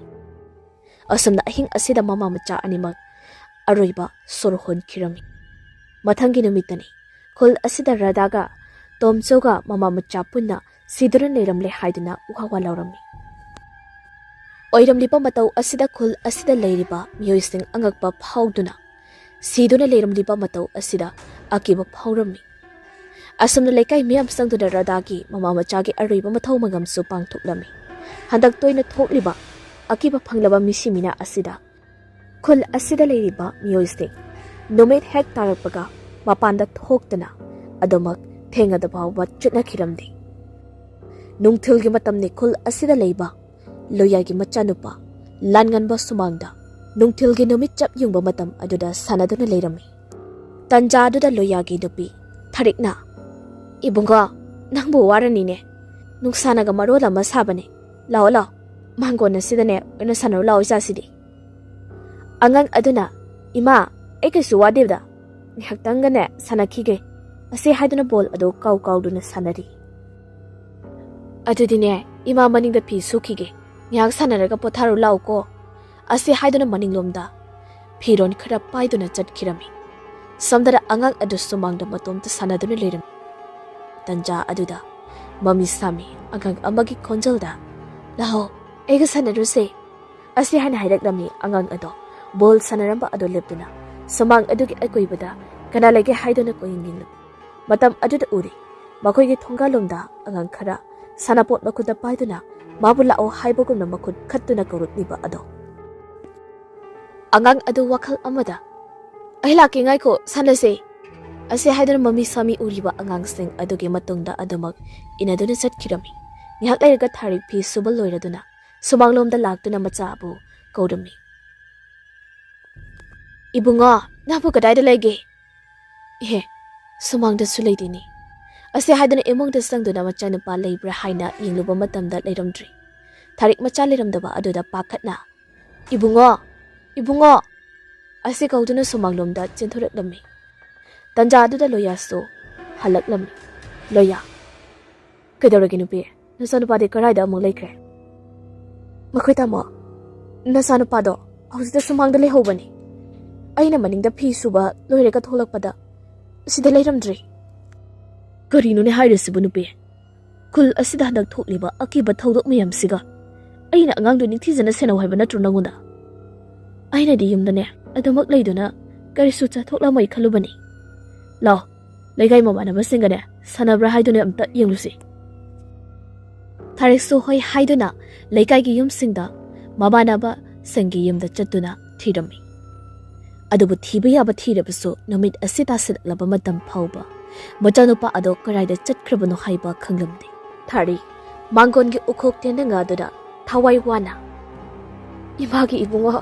ꯑꯁꯨꯝꯅ ꯑꯍꯤꯡ ꯑꯁꯤꯗ ꯃꯃꯥ ꯃꯆꯥ ꯑꯅꯤꯃꯛ ꯑꯔꯣꯏꯕ ꯁꯣꯔ ꯍꯣꯟꯈꯤꯔꯝꯃꯤ꯫ ꯃꯊꯪꯒꯤ ꯅꯨꯃꯤꯠꯇꯅꯤ ꯈꯨꯜ ꯑꯁꯤꯗ ꯔꯥꯙꯥꯒ ꯇꯣꯝꯆꯧꯒ ꯃꯃꯥ ꯃꯆꯥ ꯄꯨꯟꯅ ꯁꯤꯗꯨꯅ ꯂꯩꯔꯝꯂꯦ ꯍꯥꯏꯗꯨꯅ ꯋꯥ ꯋꯥ ꯂꯥꯎꯔꯝꯃꯤ꯫ ꯑꯣꯏꯔꯝꯂꯤꯕ ꯃꯇꯧ ꯑꯁꯤꯗ ꯈꯨꯜ ꯑꯁꯤꯗ ꯂꯩꯔꯤꯕ ꯃꯤꯑꯣꯏꯁꯤꯡ ꯑꯉꯛꯄ ꯐꯥꯎꯗꯨꯅ ꯁꯤꯗꯨꯅ ꯂꯩꯔꯝꯂꯤꯕ ꯃꯇꯧ ꯑꯁꯤꯗ ꯑꯀꯤꯕ ꯐꯥꯎꯔꯝꯃꯤ꯫ ꯑꯁꯨꯝꯅ ꯂꯩꯀꯥꯏ ꯃꯤꯌꯥꯝ ꯆꯪꯗꯨꯅ ꯔꯥꯙꯥꯒꯤ ꯃꯃꯥ ꯃꯆꯥꯒꯤ ꯑꯔꯣꯏꯕ ꯃꯊꯧ ꯃꯉꯝꯁꯨ ꯄꯥꯡꯊꯣꯛꯂꯝꯃꯤ꯫ ꯍꯟꯗꯛ ꯇꯣꯏꯅ ꯊꯣꯛꯂꯤꯕ ꯑꯀꯤꯕ ꯐꯪꯂꯕ ꯃꯤꯁꯤ ꯃꯤꯅꯥ ꯑꯁꯤꯗ ꯈꯨꯜ ꯑꯁꯤꯗ ꯂꯩꯔꯤꯕ ꯃꯤꯑꯣꯏꯁꯤꯡ ꯅꯨꯃꯤꯠ ꯍꯦꯛ ꯇꯥꯔꯛꯄꯒ ꯃꯄꯥꯟꯗ ꯊꯣꯛꯇꯅ ꯑꯗꯨꯃꯛ ꯊꯦꯡꯉꯗ ꯐꯥꯎꯕ ꯆꯠꯅꯈꯤꯔꯝꯗꯦ꯫ ꯅꯨꯡꯊꯤꯜꯒꯤ ꯃꯇꯝꯅꯤ ꯈꯨꯜ ꯑꯁꯤꯗ ꯂꯩꯕ ꯂꯣꯌꯥꯒꯤ ꯃꯆꯥꯅꯨꯄꯥ ꯂꯥꯟꯉꯟꯕ ꯁꯨꯃꯥꯡꯗ ꯅꯨꯡꯊꯤꯜꯒꯤ ꯅꯨꯃꯤꯠ ꯆꯞ ꯌꯨꯡꯕ ꯃꯇꯝ ꯑꯗꯨꯗ ꯁꯥꯟꯅꯗꯨꯅ ꯂꯩꯔꯝꯃꯤ꯫ ꯇꯟꯖꯥ ꯑꯗꯨꯗ ꯂꯣꯌꯥꯒꯤ ꯅꯨꯄꯤ ꯊꯔꯤꯛꯅ, "ꯏꯕꯨꯡꯉꯣ, ꯅꯪꯕꯨ ꯋꯥꯔꯅꯤꯅꯦ꯫ ꯅꯨꯡꯁꯥꯅꯒ ꯃꯔꯣꯜ ꯑꯃ ꯁꯥꯕꯅꯦ꯫ ꯂꯥꯛꯑꯣ, ꯂꯥꯛꯑꯣ, ꯃꯥꯡꯒꯣꯟ ꯑꯁꯤꯗꯅꯦ ꯑꯣꯏꯅ ꯁꯥꯟꯅꯔꯨ ꯂꯥꯛꯑꯣ ꯏꯆꯥꯁꯤꯗꯤ꯫" ꯑꯉꯥꯡ ꯑꯗꯨꯅ, "ꯏꯃꯥ, ꯑꯩ ꯀꯩꯁꯨ ꯋꯥꯗꯦꯗ, ꯉꯥꯏꯍꯥꯛꯇꯪꯒꯅꯦ ꯁꯥꯟꯅꯈꯤꯒꯦ" ꯑꯁꯤ ꯍꯥꯏꯗꯨꯅ ꯕꯣꯜ ꯑꯗꯨ ꯀꯥꯎ ꯀꯥꯎꯗꯨꯅ ꯁꯥꯟꯅꯔꯤ꯫ "ꯑꯗꯨꯗꯤꯅꯦ, ꯏꯃꯥ ꯃꯅꯤꯡꯗ ꯐꯤ ꯁꯨꯈꯤꯒꯦ, ꯉꯥꯏꯍꯥꯛ ꯁꯥꯟꯅꯔꯒ ꯄꯣꯊꯥꯔꯨ ꯂꯥꯛꯎꯀꯣ" ꯑꯁꯤ ꯍꯥꯏꯗꯨꯅ ꯃꯅꯤꯡꯂꯣꯝꯗ ꯐꯤꯔꯣꯟ ꯈꯔ ꯄꯥꯏꯗꯨꯅ ꯆꯠꯈꯤꯔꯝꯃꯤ꯫ ꯁꯣꯝꯗꯅ ꯑꯉꯥꯡ ꯑꯗꯨ ꯁꯨꯃꯥꯡꯗ ꯃꯇꯣꯝꯇ ꯁꯥꯟꯅꯗꯨꯅ ꯂꯩꯔꯝꯃꯤ꯫ ꯇꯟꯖꯥ ꯑꯗꯨꯗ ꯃꯃꯤ ꯁꯥꯃꯤ ꯑꯉꯥꯡ ꯑꯃꯒꯤ ꯈꯣꯟꯖꯦꯜꯗ, "ꯂꯥꯛꯑꯣ, ꯑꯩꯒ ꯁꯥꯟꯅꯔꯨꯁꯦ" ꯑꯁꯤ ꯍꯥꯏꯅ ꯍꯥꯏꯔꯛꯂꯝꯃꯤ꯫ ꯑꯉꯥꯡ ꯑꯗꯣ ꯕꯣꯜ ꯁꯥꯟꯅꯔꯝꯕ ꯑꯗꯨ ꯂꯦꯞꯇꯨꯅ ꯁꯨꯃꯥꯡ ꯑꯗꯨꯒꯤ ꯑꯀꯣꯏꯕꯗ ꯀꯅꯥ ꯂꯩꯒꯦ ꯍꯥꯏꯗꯨꯅ ꯀꯣꯏꯌꯦꯡ ꯌꯦꯡꯂꯝꯃꯤ꯫ ꯃꯇꯝ ꯑꯗꯨꯗ ꯎꯔꯦ, ꯃꯈꯣꯏꯒꯤ ꯊꯣꯡꯒꯥꯜꯂꯣꯝꯗ ꯑꯉꯥꯡ ꯈꯔ ꯁꯥꯟꯅꯄꯣꯠ ꯃꯈꯨꯠꯇ ꯄꯥꯏꯗꯨꯅ ꯃꯥꯕꯨ ꯂꯥꯛꯑꯣ ꯍꯥꯏꯕꯒꯨꯝꯅ ꯃꯈꯨꯠ ꯈꯠꯇꯨꯅ ꯀꯧꯔꯛꯂꯤꯕ ꯑꯗꯣ꯫ ꯑꯉꯥꯡ ꯑꯗꯨ ꯋꯥꯈꯜ ꯑꯃꯗ, "ꯑꯩ ꯂꯥꯛꯀꯦ, ꯉꯥꯏꯈꯣ, ꯁꯥꯟꯅꯁꯦ" ꯑꯁꯤ ꯍꯥꯏꯗꯨꯅ ꯃꯃꯤ ꯁꯥꯃꯤ ꯎꯔꯤꯕ ꯑꯉꯥꯡꯁꯤꯡ ꯑꯗꯨꯒꯤ ꯃꯇꯨꯡꯗ ꯑꯗꯨꯃꯛ ꯏꯟꯅꯗꯨꯅ ꯆꯠꯈꯤꯔꯝꯃꯤ꯫ ꯉꯥꯏꯍꯥꯛ ꯂꯩꯔꯒ ꯊꯥꯔꯤꯛ ꯐꯤ ꯁꯨꯕ ꯂꯣꯏꯔꯗꯨꯅ ꯁꯨꯃꯥꯡꯂꯣꯝꯗ ꯂꯥꯛꯇꯨꯅ ꯃꯆꯥꯕꯨ ꯀꯧꯔꯝꯃꯤ꯫ "ꯏꯕꯨꯡꯉꯣ, ꯅꯪꯕꯨ ꯀꯗꯥꯏꯗ ꯂꯩꯒꯦ?" "ꯏꯍꯦ, ꯁꯨꯃꯥꯡꯗꯁꯨ ꯂꯩꯇꯦꯅꯦ" ꯑꯁꯤ ꯍꯥꯏꯗꯨꯅ ꯏꯃꯨꯡꯗ ꯆꯪꯗꯨꯅ ꯃꯆꯥꯅꯨꯄꯥ ꯂꯩꯕ꯭ꯔꯥ ꯍꯥꯏꯅ ꯌꯦꯡꯂꯨꯕ ꯃꯇꯝꯗ ꯂꯩꯔꯝꯗ꯭ꯔꯦ꯫ ꯊꯥꯔꯤꯛ ꯃꯆꯥ ꯂꯩꯔꯝꯗꯕ ꯑꯗꯨꯗ ꯄꯥꯈꯠꯅ, "ꯏꯕꯨꯡꯉꯣ, ꯏꯕꯨꯡꯉꯣ" ꯑꯁꯤ ꯀꯧꯗꯨꯅ ꯁꯨꯃꯥꯡꯂꯣꯝꯗ ꯆꯦꯟꯊꯣꯔꯛꯂꯝꯃꯤ꯫ ꯇꯟꯖꯥ ꯑꯗꯨꯗ ꯂꯣꯌꯥꯁꯨ ꯍꯜꯂꯛꯂꯝꯃꯤ꯫ "ꯂꯣꯌꯥ, ꯀꯩꯗꯧꯔꯒꯦ ꯅꯨꯄꯤ? ꯅꯆꯥꯅꯨꯄꯥꯗꯤ ꯀꯗꯥꯏꯗ ꯑꯃꯨꯛ ꯂꯩꯈ꯭ꯔꯦ?" "ꯃꯈꯣꯏ ꯇꯥꯃꯣ, ꯅꯆꯥꯅꯨꯄꯥꯗꯣ ꯍꯧꯖꯤꯛꯇ ꯁꯨꯃꯥꯡꯗ ꯂꯩꯍꯧꯕꯅꯤ꯫ ꯑꯩꯅ ꯃꯅꯤꯡꯗ ꯐꯤ ꯁꯨꯕ ꯂꯣꯏꯔꯒ ꯊꯣꯛꯂꯛꯄꯗ ꯁꯤꯗ ꯂꯩꯔꯝꯗ꯭ꯔꯦ꯫" "ꯀꯔꯤꯅꯣꯅꯦ ꯍꯥꯏꯔꯤꯁꯤꯕꯨ ꯅꯨꯄꯤ? ꯈꯨꯜ ꯑꯁꯤꯗ ꯍꯟꯗꯛ ꯊꯣꯛꯂꯤꯕ ꯑꯀꯤꯕ ꯊꯧꯗꯣꯛ ꯃꯌꯥꯝꯁꯤꯒ ꯑꯩꯅ ꯑꯉꯥꯡꯗꯨ ꯅꯤꯡꯊꯤꯖꯅ ꯁꯦꯟꯅꯧ ꯍꯥꯏꯕ ꯅꯠꯇ꯭ꯔꯣ ꯅꯪꯉꯣꯟꯗ? ꯑꯩꯅꯗꯤ ꯌꯨꯝꯗꯅꯦ ꯑꯗꯨꯃꯛ ꯂꯩꯗꯨꯅ ꯀꯔꯤꯁꯨ ꯆꯠꯊꯣꯛꯂꯝꯃꯣꯏ ꯈꯜꯂꯨꯕꯅꯤ꯫ ꯂꯥꯎ, ꯂꯩꯀꯥꯏ ꯃꯃꯥꯟꯅꯕꯁꯤꯡꯒꯅꯦ ꯁꯥꯟꯅꯕ꯭ꯔꯥ ꯍꯥꯏꯗꯨꯅ ꯑꯝꯇ ꯌꯦꯡꯂꯨꯁꯤ꯫" ꯊꯥꯔꯤꯛꯁꯨ ꯍꯣꯏ ꯍꯥꯏꯗꯨꯅ ꯂꯩꯀꯥꯏꯒꯤ ꯌꯨꯝꯁꯤꯡꯗ ꯃꯃꯥꯟꯅꯕꯁꯤꯡꯒꯤ ꯌꯨꯝꯗ ꯆꯠꯇꯨꯅ ꯊꯤꯔꯝꯃꯤ꯫ ꯑꯗꯨꯕꯨ ꯊꯤꯕ ꯌꯥꯕ ꯊꯤꯔꯕꯁꯨ ꯅꯨꯃꯤꯠ ꯑꯁꯤ ꯇꯥꯁꯤꯜꯂꯛꯂꯕ ꯃꯇꯝ ꯐꯥꯎꯕ ꯃꯆꯥꯅꯨꯄꯥ ꯑꯗꯣ ꯀꯗꯥꯏꯗ ꯆꯠꯈ꯭ꯔꯕꯅꯣ ꯍꯥꯏꯕ ꯈꯪꯂꯝꯗꯦ꯫ ꯊꯥꯔꯤꯛ ꯃꯥꯡꯒꯣꯟꯒꯤ ꯎꯈꯣꯛ ꯇꯦꯟꯗ ꯉꯥꯗꯨꯅ ꯊꯋꯥꯏ ꯋꯥꯅ, "ꯏꯃꯥꯒꯤ ꯏꯕꯨꯡꯉꯣ,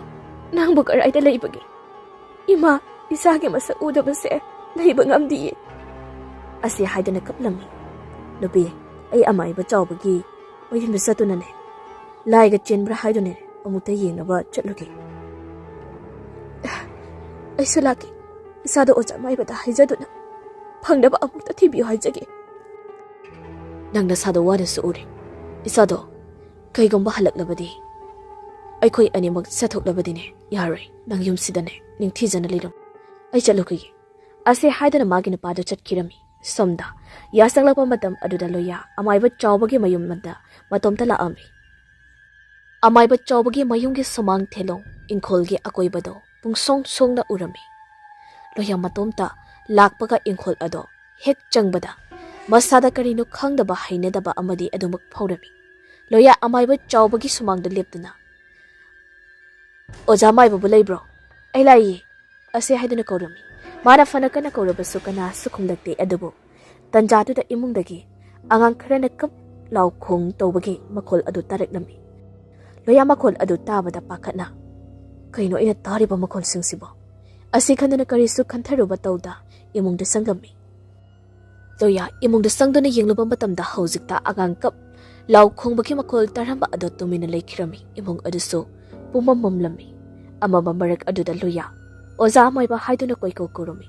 ꯅꯪꯕꯨ ꯀꯗꯥꯏꯗ ꯂꯩꯕꯒꯦ? ꯏꯃꯥ, ꯏꯆꯥꯒꯤ ꯃꯁꯛ ꯎꯗꯕꯁꯦ ꯂꯩꯕ ꯉꯝꯗꯤꯌꯦ" ꯑꯁꯤ ꯍꯥꯏꯗꯨꯅ ꯀꯞꯂꯝꯃꯤ꯫ "ꯅꯨꯄꯤ, ꯑꯩ ꯑꯃꯥꯏꯕ ꯆꯥꯎꯕꯒꯤ ꯃꯌꯨꯝꯗ ꯆꯠꯇꯨꯅꯅꯦ ꯂꯥꯏꯒ ꯆꯦꯟꯕ꯭ꯔꯥ ꯍꯥꯏꯗꯨꯅꯦ ꯑꯃꯨꯛꯇ ꯌꯦꯡꯅꯕ ꯆꯠꯂꯨꯒꯦ꯫" "ꯑꯩꯁꯨ ꯂꯥꯛꯀꯦ꯫ ꯏꯆꯥꯗꯣ ꯑꯣꯖꯥ ꯃꯥꯏꯕꯗ ꯍꯥꯏꯖꯗꯨꯅ ꯐꯪꯅꯕ ꯑꯃꯨꯛꯇ ꯊꯤꯕꯤꯌꯨ ꯍꯥꯏꯖꯒꯦ꯫" "ꯅꯪ ꯅꯁꯥꯗꯣ ꯋꯥꯅꯁꯨ ꯎꯔꯦ꯫ ꯏꯆꯥꯗꯣ ꯀꯩꯒꯨꯝꯕ ꯍꯜꯂꯛꯂꯕꯗꯤ ꯑꯩꯈꯣꯏ ꯑꯅꯤꯃꯛ ꯆꯠꯊꯣꯛꯂꯕꯗꯤꯅꯦ ꯌꯥꯔꯣꯏ꯫ ꯅꯪ ꯌꯨꯝꯁꯤꯗꯅꯦ ꯅꯤꯡꯊꯤꯖꯅ ꯂꯩꯔꯝꯃꯨ꯫ ꯑꯩ ꯆꯠꯂꯨꯈꯤꯒꯦ" ꯑꯁꯤ ꯍꯥꯏꯗꯨꯅ ꯃꯥꯒꯤ ꯅꯨꯄꯥꯗꯨ ꯆꯠꯈꯤꯔꯝꯃꯤ꯫ ꯁꯣꯝꯗ ꯌꯥꯁꯛꯂꯛꯄ ꯃꯇꯝ ꯑꯗꯨꯗ ꯂꯣꯌꯥ ꯑꯃꯥꯏꯕ ꯆꯥꯎꯕꯒꯤ ꯃꯌꯨꯝꯗ ꯃꯇꯣꯝꯇ ꯂꯥꯛꯑꯝꯃꯤ꯫ ꯑꯃꯥꯏꯕ ꯆꯥꯎꯕꯒꯤ ꯃꯌꯨꯝꯒꯤ ꯁꯨꯃꯥꯡ ꯊꯦꯂꯣꯡ ꯏꯪꯈꯣꯜꯒꯤ ꯑꯀꯣꯏꯕꯗꯣ ꯄꯨꯡꯁꯣꯡ ꯁꯣꯡꯅ ꯎꯔꯝꯃꯤ꯫ ꯂꯣꯌꯥ ꯃꯇꯣꯝꯇ ꯂꯥꯛꯄꯒ ꯏꯪꯈꯣꯜ ꯑꯗꯣ ꯍꯦꯛ ꯆꯪꯕꯗ ꯃꯁꯥꯗ ꯀꯔꯤꯅꯣ ꯈꯪꯗꯕ ꯍꯩꯅꯗꯕ ꯑꯃꯗꯤ ꯑꯗꯨꯃꯛ ꯐꯥꯎꯔꯝꯃꯤ꯫ ꯂꯣꯌꯥ ꯑꯃꯥꯏꯕ ꯆꯥꯎꯕꯒꯤ ꯁꯨꯃꯥꯡꯗ ꯂꯦꯞꯇꯨꯅ, "ꯑꯣꯖꯥ ꯃꯥꯏꯕꯕꯨ ꯂꯩꯕ꯭ꯔꯣ? ꯑꯩ ꯂꯥꯛꯏꯌꯦ" ꯑꯁꯦ ꯍꯥꯏꯗꯨꯅ ꯀꯧꯔꯝꯃꯤ꯫ ꯃꯥꯅ ꯐꯅ ꯀꯟꯅ ꯀꯧꯔꯕꯁꯨ ꯀꯅꯥꯁꯨ ꯈꯨꯝꯂꯛꯇꯦ꯫ ꯑꯗꯨꯕꯨ ꯇꯟꯖꯥꯗꯨꯗ ꯏꯃꯨꯡꯗꯒꯤ ꯑꯉꯥꯡ ꯈꯔꯅ ꯀꯞ ꯂꯥꯎ ꯈꯣꯡ ꯇꯧꯕꯒꯤ ꯃꯈꯣꯜ ꯑꯗꯨ ꯇꯥꯔꯛꯂꯝꯃꯤ꯫ ꯂꯣꯌꯥ ꯃꯈꯣꯜ ꯑꯗꯨ ꯇꯥꯕꯗ ꯄꯥꯈꯠꯅ, "ꯀꯩꯅꯣ ꯑꯩꯅ ꯇꯥꯔꯤꯕ ꯃꯈꯣꯜꯁꯤꯡꯁꯤꯕꯣ?" ꯑꯁꯤ ꯈꯟꯗꯨꯅ ꯀꯔꯤꯁꯨ ꯈꯟꯊꯔꯨꯕ ꯇꯧꯗ ꯏꯃꯨꯡꯗ ꯆꯪꯂꯝꯃꯤ꯫ ꯂꯣꯌꯥ ꯏꯃꯨꯡꯗ ꯆꯪꯗꯨꯅ ꯌꯦꯡꯂꯨꯕ ꯃꯇꯝꯗ ꯍꯧꯖꯤꯛꯇ ꯑꯉꯥꯡ ꯀꯞ ꯂꯥꯎ ꯈꯣꯡꯕꯒꯤ ꯃꯈꯣꯜ ꯇꯥꯔꯝꯕ ꯑꯗꯨ ꯇꯨꯃꯤꯟꯅ ꯂꯩꯈꯤꯔꯝꯃꯤ꯫ ꯏꯃꯨꯡ ꯑꯗꯨꯁꯨ ꯄꯨꯝꯃꯝ ꯃꯝꯂꯝꯃꯤ꯫ ꯑꯃꯝꯕ ꯃꯔꯛ ꯑꯗꯨꯗ ꯂꯣꯌꯥ "ꯑꯣꯖꯥ ꯑꯃꯥꯏꯕ" ꯍꯥꯏꯗꯨꯅ ꯀꯣꯏꯀꯧ ꯀꯧꯔꯝꯃꯤ꯫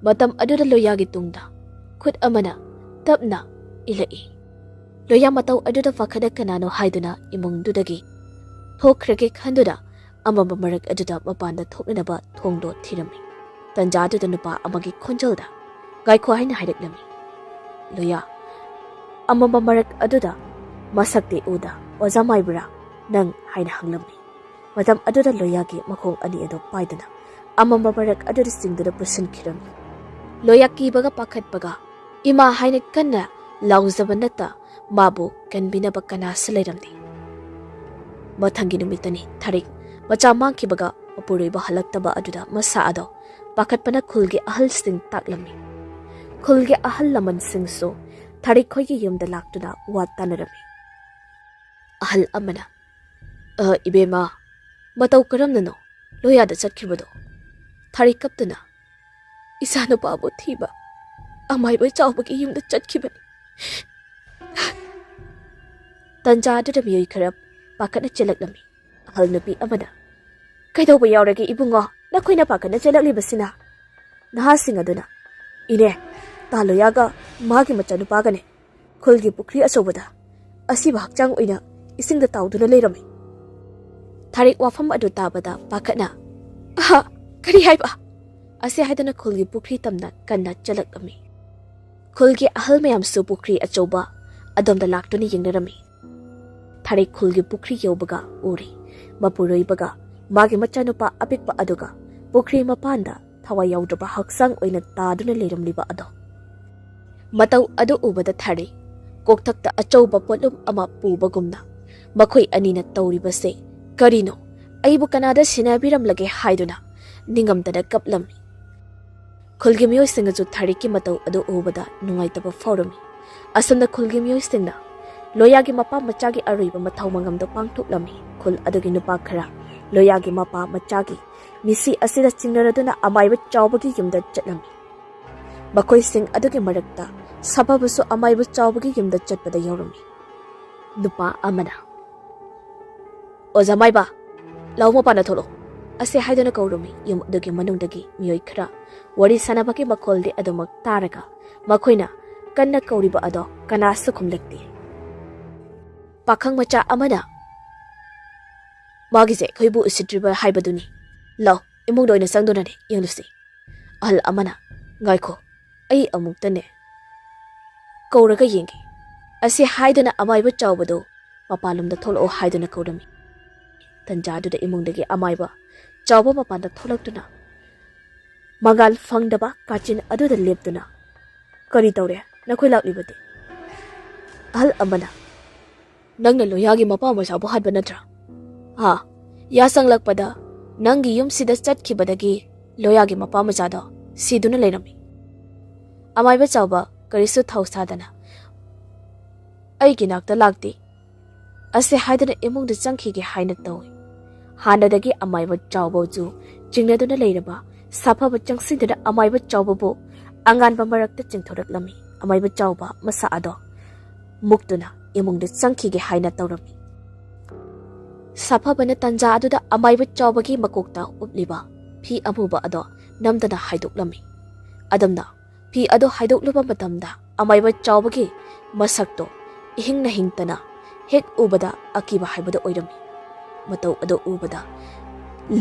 ꯃꯇꯝ ꯑꯗꯨꯗ ꯂꯣꯌꯥꯒꯤ ꯇꯨꯡꯗ ꯈꯨꯠ ꯑꯃꯅ ꯇꯞꯅ ꯏꯜꯂꯛꯏ꯫ ꯂꯣꯌꯥ ꯃꯇꯧ ꯑꯗꯨꯗ ꯄꯥꯈꯠꯅ ꯀꯅꯥꯅꯣ ꯍꯥꯏꯗꯨꯅ ꯏꯃꯨꯡꯗꯨꯗꯒꯤ ꯊꯣꯛꯈ꯭ꯔꯒꯦ ꯈꯟꯗꯨꯅ ꯑꯃꯝꯕ ꯃꯔꯛ ꯑꯗꯨꯗ ꯃꯄꯥꯟꯗ ꯊꯣꯛꯅꯅꯕ ꯊꯣꯡꯗꯣ ꯊꯤꯔꯝꯃꯤ꯫ ꯇꯟꯖꯥꯗꯨꯗ ꯅꯨꯄꯥ ꯑꯃꯒꯤ ꯈꯣꯟꯖꯦꯜꯗ "ꯉꯥꯏꯈꯣ" ꯍꯥꯏꯅ ꯍꯥꯏꯔꯛꯂꯝꯃꯤ꯫ ꯂꯣꯌꯥ ꯑꯃꯝꯕ ꯃꯔꯛ ꯑꯗꯨꯗ ꯃꯁꯛꯇꯤ ꯎꯗ "ꯑꯣꯖꯥ ꯃꯥꯏꯕꯔꯥ ꯅꯪ?" ꯍꯥꯏꯅ ꯍꯪꯂꯝꯃꯤ꯫ ꯃꯇꯝ ꯑꯗꯨꯗ ꯂꯣꯌꯥꯒꯤ ꯃꯈꯣꯡ ꯑꯅꯤ ꯑꯗꯨ ꯄꯥꯏꯗꯨꯅ ꯑꯃꯝꯕ ꯃꯔꯛ ꯑꯗꯨꯗ ꯆꯤꯡꯗꯨꯅ ꯄꯨꯁꯤꯟꯈꯤꯔꯝꯃꯤ꯫ ꯂꯣꯌꯥ ꯀꯤꯕꯒ ꯄꯥꯈꯠꯄꯒ "ꯏꯃꯥ" ꯍꯥꯏꯅ ꯀꯟꯅ ꯂꯥꯎꯖꯕ ꯅꯠꯇ ꯃꯥꯕꯨ ꯀꯟꯕꯤꯅꯕ ꯀꯅꯥꯁꯨ ꯂꯩꯔꯝꯗꯦ꯫ ꯃꯊꯪꯒꯤ ꯅꯨꯃꯤꯠꯇꯅꯤ ꯊꯥꯔꯤꯛ ꯃꯆꯥ ꯃꯥꯡꯈꯤꯕꯒ ꯃꯄꯨꯔꯣꯏꯕ ꯍꯜꯂꯛꯇꯕ ꯑꯗꯨꯗ ꯃꯁꯥ ꯑꯗꯣ ꯄꯥꯈꯠꯄꯅ ꯈꯨꯜꯒꯤ ꯑꯍꯜꯁꯤꯡ ꯇꯥꯛꯂꯝꯃꯤ꯫ ꯈꯨꯜꯒꯤ ꯑꯍꯜ ꯂꯃꯟꯁꯤꯡꯁꯨ ꯊꯥꯔꯤꯛ ꯈꯣꯏꯒꯤ ꯌꯨꯝꯗ ꯂꯥꯛꯇꯨꯅ ꯋꯥ ꯇꯥꯅꯔꯝꯃꯤ꯫ ꯑꯍꯜ ꯑꯃꯅ, "ꯑ, ꯏꯕꯦꯝꯃ, ꯃꯇꯧ ꯀꯔꯝꯅꯅꯣ ꯂꯣꯌꯥꯗ ꯆꯠꯈꯤꯕꯗꯣ?" ꯊꯥꯔꯤꯛ ꯀꯞꯇꯨꯅ, "ꯏꯆꯥꯅꯨꯄꯥꯕꯨ ꯊꯤꯕ ꯑꯃꯥꯏꯕ ꯆꯥꯎꯕꯒꯤ ꯌꯨꯝꯗ ꯆꯠꯈꯤꯕꯅꯤ꯫" ꯇꯟꯖꯥ ꯑꯗꯨꯗ ꯃꯤꯑꯣꯏ ꯈꯔ ꯄꯥꯈꯠꯅ ꯆꯦꯜꯂꯛꯂꯝꯃꯤ꯫ ꯑꯍꯜ ꯅꯨꯄꯤ ꯑꯃꯅ, "ꯀꯩꯗꯧꯕ ꯌꯥꯎꯔꯒꯦ ꯏꯕꯨꯡꯉꯣ, ꯅꯈꯣꯏꯅ ꯄꯥꯈꯠꯅ ꯆꯦꯜꯂꯛꯂꯤꯕꯁꯤꯅ?" ꯅꯍꯥꯁꯤꯡ ꯑꯗꯨꯅ, "ꯏꯅꯦ, ꯇꯥ ꯂꯣꯌꯥꯒ ꯃꯥꯒꯤ ꯃꯆꯥꯅꯨꯄꯥꯒꯅꯦ ꯈꯨꯜꯒꯤ ꯄꯨꯈ꯭ꯔꯤ ꯑꯆꯧꯕꯗ ꯑꯁꯤꯕ ꯍꯛꯆꯥꯡ ꯑꯣꯏꯅ ꯏꯁꯤꯡꯗ ꯇꯥꯎꯗꯨꯅ ꯂꯩꯔꯝꯃꯤ꯫" ꯊꯥꯔꯤꯛ ꯋꯥꯐꯝ ꯑꯗꯨ ꯇꯥꯕꯗ ꯄꯥꯈꯠꯅ, "ꯑꯍ, ꯀꯔꯤ ꯍꯥꯏꯕ?" ꯑꯁꯤ ꯍꯥꯏꯗꯨꯅ ꯈꯨꯜꯒꯤ ꯄꯨꯈ꯭ꯔꯤ ꯇꯝꯅ ꯀꯟꯅ ꯆꯠꯂꯛꯂꯝꯃꯤ꯫ ꯈꯨꯜꯒꯤ ꯑꯍꯜ ꯃꯌꯥꯝꯁꯨ ꯄꯨꯈ꯭ꯔꯤ ꯑꯆꯧꯕ ꯑꯗꯣꯝꯗ ꯂꯥꯛꯇꯨꯅ ꯌꯦꯡꯅꯔꯝꯃꯤ꯫ ꯊꯥꯔꯤꯛ ꯈꯨꯜꯒꯤ ꯄꯨꯈ꯭ꯔꯤ ꯌꯧꯕꯒ ꯎꯔꯦ꯫ ꯃꯄꯨꯔꯣꯏꯕꯒ ꯃꯥꯒꯤ ꯃꯆꯥꯅꯨꯄꯥ ꯑꯄꯤꯛꯄ ꯑꯗꯨꯒ ꯄꯨꯈ꯭ꯔꯤ ꯃꯄꯥꯟꯗ ꯊꯋꯥꯏ ꯌꯥꯎꯗ꯭ꯔꯕ ꯍꯛꯆꯥꯡ ꯑꯣꯏꯅ ꯇꯥꯗꯨꯅ ꯂꯩꯔꯝꯂꯤꯕ ꯑꯗꯣ꯫ ꯃꯇꯧ ꯑꯗꯨ ꯎꯕꯗ ꯊꯥꯔꯤ ꯀꯣꯛꯊꯛꯇ ꯑꯆꯧꯕ ꯄꯣꯠꯂꯨꯝ ꯑꯃ ꯄꯨꯕꯒꯨꯝꯅ ꯃꯈꯣꯏ ꯑꯅꯤꯅ ꯇꯧꯔꯤꯕꯁꯦ ꯀꯔꯤꯅꯣ? ꯑꯩꯕꯨ ꯀꯅꯥꯗ ꯁꯤꯟꯅꯕꯤꯔꯝꯂꯒꯦ ꯍꯥꯏꯗꯨꯅ ꯅꯤꯡꯉꯝꯗꯅ ꯀꯞꯂꯝꯃꯤ꯫ ꯈꯨꯜꯒꯤ ꯃꯤꯑꯣꯏꯁꯤꯡꯅꯁꯨ ꯊꯥꯔꯤꯛꯀꯤ ꯃꯇꯧ ꯑꯗꯨ ꯎꯕꯗ ꯅꯨꯡꯉꯥꯏꯇꯕ ꯐꯥꯎꯔꯝꯃꯤ꯫ ꯑꯁꯣꯝꯗ ꯈꯨꯜꯒꯤ ꯃꯤꯑꯣꯏꯁꯤꯡꯅ ꯂꯣꯌꯥꯒꯤ ꯃꯄꯥ ꯃꯆꯥꯒꯤ ꯑꯔꯣꯏꯕ ꯃꯊꯧ ꯃꯉꯝꯗꯣ ꯄꯥꯡꯊꯣꯛꯂꯝꯃꯤ꯫ ꯈꯨꯜ ꯑꯗꯨꯒꯤ ꯅꯨꯄꯥ ꯈꯔ ꯂꯣꯌꯥꯒꯤ ꯃꯄꯥ ꯃꯆꯥꯒꯤ ꯃꯤꯁꯤ ꯑꯁꯤꯗ ꯆꯤꯡꯅꯔꯗꯨꯅ ꯑꯃꯥꯏꯕ ꯆꯥꯎꯕꯒꯤ ꯌꯨꯝꯗ ꯆꯠꯂꯝꯃꯤ꯫ ꯃꯈꯣꯏꯁꯤꯡ ꯑꯗꯨꯒꯤ ꯃꯔꯛꯇ ꯁꯥꯐꯕꯁꯨ ꯑꯃꯥꯏꯕ ꯆꯥꯎꯕꯒꯤ ꯌꯨꯝꯗ ꯆꯠꯄꯗ ꯌꯥꯎꯔꯝꯃꯤ꯫ ꯅꯨꯄꯥ ꯑꯃꯅ, "ꯑꯣꯖꯥ ꯃꯥꯏꯕ, ꯂꯥꯎ ꯃꯄꯥꯟꯗ ꯊꯣꯛꯂꯛꯑꯣ" ꯑꯁꯤ ꯍꯥꯏꯗꯨꯅ ꯀꯧꯔꯝꯃꯤ꯫ ꯌꯨꯝ ꯑꯗꯨꯒꯤ ꯃꯅꯨꯡꯗꯒꯤ ꯃꯤꯑꯣꯏ ꯈꯔ ꯋꯥꯔꯤ ꯁꯥꯟꯅꯕꯒꯤ ꯃꯈꯣꯜꯗꯤ ꯑꯗꯨꯃꯛ ꯇꯥꯔꯒ ꯃꯈꯣꯏꯅ ꯀꯟꯅ ꯀꯧꯔꯤꯕ ꯑꯗꯣ ꯀꯅꯥꯁꯨ ꯈꯨꯝꯂꯛꯇꯦ꯫ ꯄꯥꯈꯪ ꯃꯆꯥ ꯑꯃꯅ, "ꯃꯥꯒꯤꯁꯦ ꯑꯩꯈꯣꯏꯕꯨ ꯎꯁꯤꯠꯇ꯭ꯔꯤꯕ ꯍꯥꯏꯕꯗꯨꯅꯤ꯫ ꯂꯥꯎ, ꯏꯃꯨꯡꯗ ꯑꯣꯏꯅ ꯆꯪꯗꯨꯅꯅꯦ ꯌꯦꯡꯂꯨꯁꯤ"꯫ ꯑꯍꯜ ꯑꯃꯅ, "ꯉꯥꯏꯈꯣ, ꯑꯩ ꯑꯃꯨꯛꯇꯅꯦ ꯀꯧꯔꯒ ꯌꯦꯡꯒꯦ" ꯑꯁꯤ ꯍꯥꯏꯗꯨꯅ ꯑꯃꯥꯏꯕ ꯆꯥꯎꯕꯗꯨ ꯃꯄꯥꯟꯂꯣꯝꯗ ꯊꯣꯛꯂꯛꯑꯣ ꯍꯥꯏꯗꯨꯅ ꯀꯧꯔꯝꯃꯤ꯫ ꯇꯟꯖꯥꯗꯨꯗ ꯏꯃꯨꯡꯗꯒꯤ ꯑꯃꯥꯏꯕ ꯆꯥꯎꯕ ꯃꯄꯥꯟꯗ ꯊꯣꯛꯂꯛꯇꯨꯅ ꯃꯉꯥꯜ ꯐꯪꯗꯕ ꯀꯥꯆꯤꯟ ꯑꯗꯨꯗ ꯂꯦꯞꯇꯨꯅ, "ꯀꯔꯤ ꯇꯧꯔꯦ? ꯅꯈꯣꯏ ꯂꯥꯛꯂꯤꯕꯗꯤ?" ꯑꯍꯜ ꯑꯃꯅ, "ꯅꯪꯅ ꯂꯣꯌꯥꯒꯤ ꯃꯄꯥ ꯃꯆꯥꯕꯨ ꯍꯥꯠꯄ ꯅꯠꯇ꯭ꯔꯥ? ꯍꯥ? ꯌꯥꯁꯪꯂꯛꯄꯗ ꯅꯪꯒꯤ ꯌꯨꯝꯁꯤꯗ ꯆꯠꯈꯤꯕꯗꯒꯤ ꯂꯣꯌꯥꯒꯤ ꯃꯄꯥ ꯃꯆꯥꯗꯣ ꯁꯤꯗꯨꯅ ꯂꯩꯔꯝꯃꯤ"꯫ ꯑꯃꯥꯏꯕ ꯆꯥꯎꯕ ꯀꯔꯤꯁꯨ ꯊꯧꯁꯥꯗꯅ, "ꯑꯩꯒꯤ ꯅꯥꯛꯇ ꯂꯥꯛꯇꯦ" ꯑꯁꯤ ꯍꯥꯏꯗꯨꯅ ꯏꯃꯨꯡꯗ ꯆꯪꯈꯤꯒꯦ ꯍꯥꯏꯅ ꯇꯧꯏ꯫ ꯍꯥꯟꯅꯗꯒꯤ ꯑꯃꯥꯏꯕ ꯆꯥꯎꯕꯁꯨ ꯆꯤꯡꯅꯗꯨꯅ ꯂꯩꯔꯕ ꯁꯥꯐꯕ ꯆꯪꯁꯤꯟꯗꯨꯅ ꯑꯃꯥꯏꯕ ꯆꯥꯎꯕꯕꯨ ꯑꯉꯥꯟꯕ ꯃꯔꯛꯇ ꯆꯤꯡꯊꯣꯔꯛꯂꯝꯃꯤ꯫ ꯑꯃꯥꯏꯕ ꯆꯥꯎꯕ ꯃꯁꯥ ꯑꯗꯣ ꯃꯨꯛꯇꯨꯅ ꯏꯃꯨꯡꯗ ꯆꯪꯈꯤꯒꯦ ꯍꯥꯏꯅ ꯇꯧꯔꯝꯃꯤ꯫ ꯁꯥꯐꯕꯅ ꯇꯟꯖꯥ ꯑꯗꯨꯗ ꯑꯃꯥꯏꯕ ꯆꯥꯎꯕꯒꯤ ꯃꯀꯣꯛꯇ ꯎꯞꯂꯤꯕ ꯐꯤ ꯑꯃꯨꯕ ꯑꯗꯣ ꯅꯝꯗꯅ ꯍꯥꯏꯗꯣꯛꯂꯝꯃꯤ꯫ ꯑꯗꯨꯝꯅ ꯐꯤ ꯑꯗꯨ ꯍꯥꯏꯗꯣꯛꯂꯨꯕ ꯃꯇꯝꯗ ꯑꯃꯥꯏꯕ ꯆꯥꯎꯕꯒꯤ ꯃꯁꯛꯇꯣ ꯏꯍꯤꯡꯅ ꯍꯤꯡꯇꯅ ꯍꯦꯛ ꯎꯕꯗ ꯑꯀꯤꯕ ꯍꯥꯏꯕꯗꯨ ꯑꯣꯏꯔꯝꯃꯤ꯫ ꯃꯇꯧ ꯑꯗꯨ ꯎꯕꯗ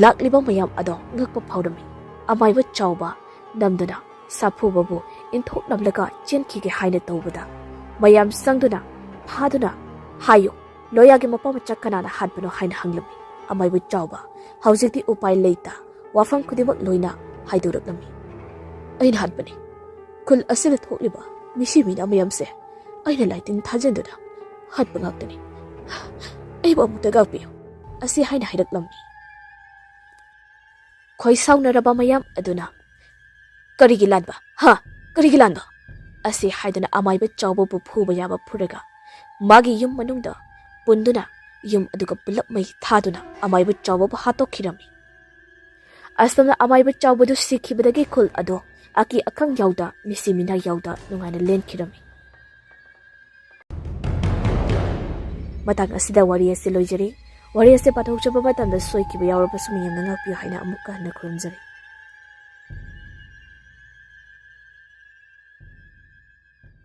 ꯂꯥꯛꯂꯤꯕ ꯃꯌꯥꯝ ꯑꯗꯣ ꯉꯛꯄ ꯐꯥꯎꯔꯝꯃꯤ꯫ ꯑꯃꯥꯏꯕ ꯆꯥꯎꯕ ꯅꯝꯗꯨꯅ ꯁꯥꯐꯨꯕꯕꯨ ꯏꯟꯊꯣꯛꯂꯝꯂꯒ ꯆꯦꯟꯈꯤꯒꯦ ꯍꯥꯏꯅ ꯇꯧꯕꯗ ꯃꯌꯥꯝ ꯆꯪꯗꯨꯅ ꯐꯥꯗꯨꯅ, "ꯍꯥꯏꯌꯨ, ꯂꯣꯌꯥꯒꯤ ꯃꯄꯥ ꯃꯆꯥ ꯀꯅꯥꯅ ꯍꯥꯠꯄꯅꯣ?" ꯍꯥꯏꯅ ꯍꯪꯂꯝꯃꯤ꯫ ꯑꯃꯥꯏꯕ ꯆꯥꯎꯕ ꯍꯧꯖꯤꯛꯇꯤ ꯎꯄꯥꯏ ꯂꯩꯇ ꯋꯥꯐꯝ ꯈꯨꯗꯤꯡꯃꯛ ꯂꯣꯏꯅ ꯍꯥꯏꯗꯣꯔꯛꯂꯝꯃꯤ꯫ "ꯑꯩꯅ ꯍꯥꯠꯄꯅꯤ꯫ ꯈꯨꯜ ꯑꯁꯤꯗ ꯊꯣꯛꯂꯤꯕ ꯃꯤꯁꯤ ꯃꯤꯅꯥ ꯃꯌꯥꯝꯁꯦ ꯑꯩꯅ ꯂꯥꯏꯇꯤꯟ ꯊꯥꯖꯤꯟꯗꯨꯅ ꯍꯥꯠꯄ ꯉꯥꯛꯇꯅꯤ꯫ ꯑꯩꯕꯨ ꯑꯃꯨꯛꯇ ꯉꯥꯛꯄꯤꯌꯨ" ꯑꯁꯤ ꯍꯥꯏꯅ ꯍꯥꯏꯔꯛꯂꯝꯃꯤ꯫ ꯈꯣꯏ ꯁꯥꯎꯅꯔꯕ ꯃꯌꯥꯝ ꯑꯗꯨꯅ, "ꯀꯔꯤꯒꯤ ꯂꯥꯟꯕ? ꯍꯥ? ꯀꯔꯤꯒꯤ ꯂꯥꯟꯕ?" ꯑꯁꯤ ꯍꯥꯏꯗꯨꯅ ꯑꯃꯥꯏꯕ ꯆꯥꯎꯕꯕꯨ ꯐꯨꯕ ꯌꯥꯕ ꯐꯨꯔꯒ ꯃꯥꯒꯤ ꯌꯨꯝ ꯃꯅꯨꯡꯗ ꯄꯨꯟꯗꯨꯅ ꯌꯨꯝ ꯑꯗꯨꯒ ꯄꯨꯂꯞ ꯃꯩ ꯊꯥꯗꯨꯅ ꯑꯃꯥꯏꯕ ꯆꯥꯎꯕꯕꯨ ꯍꯥꯠꯇꯣꯛꯈꯤꯔꯝꯃꯤ꯫ ꯑꯁꯨꯝꯅ ꯑꯃꯥꯏꯕ ꯆꯥꯎꯕꯗꯨ ꯁꯤꯈꯤꯕꯗꯒꯤ ꯈꯨꯜ ꯑꯗꯣ ꯑꯀꯤ ꯑꯈꯪ ꯌꯥꯎꯗ, ꯃꯤꯁꯤ ꯃꯤꯅꯥ ꯌꯥꯎꯗ ꯅꯨꯡꯉꯥꯏꯅ ꯂꯦꯟꯈꯤꯔꯝꯃꯤ꯫ ꯃꯇꯥꯡ ꯑꯁꯤꯗ ꯋꯥꯔꯤ ꯑꯁꯤ ꯂꯣꯏꯖꯔꯤ꯫ ꯋꯥꯔꯤ ꯑꯁꯤ ꯄꯥꯊꯣꯛꯆꯕ ꯃꯇꯝꯗ ꯁꯣꯏꯈꯤꯕ ꯌꯥꯎꯔꯕꯁꯨ ꯃꯌꯥꯝꯅ ꯉꯥꯛꯄꯤꯌꯨ ꯍꯥꯏꯅ ꯑꯃꯨꯛꯀ ꯍꯟꯅ ꯈꯨꯔꯨꯝꯖꯔꯤ꯫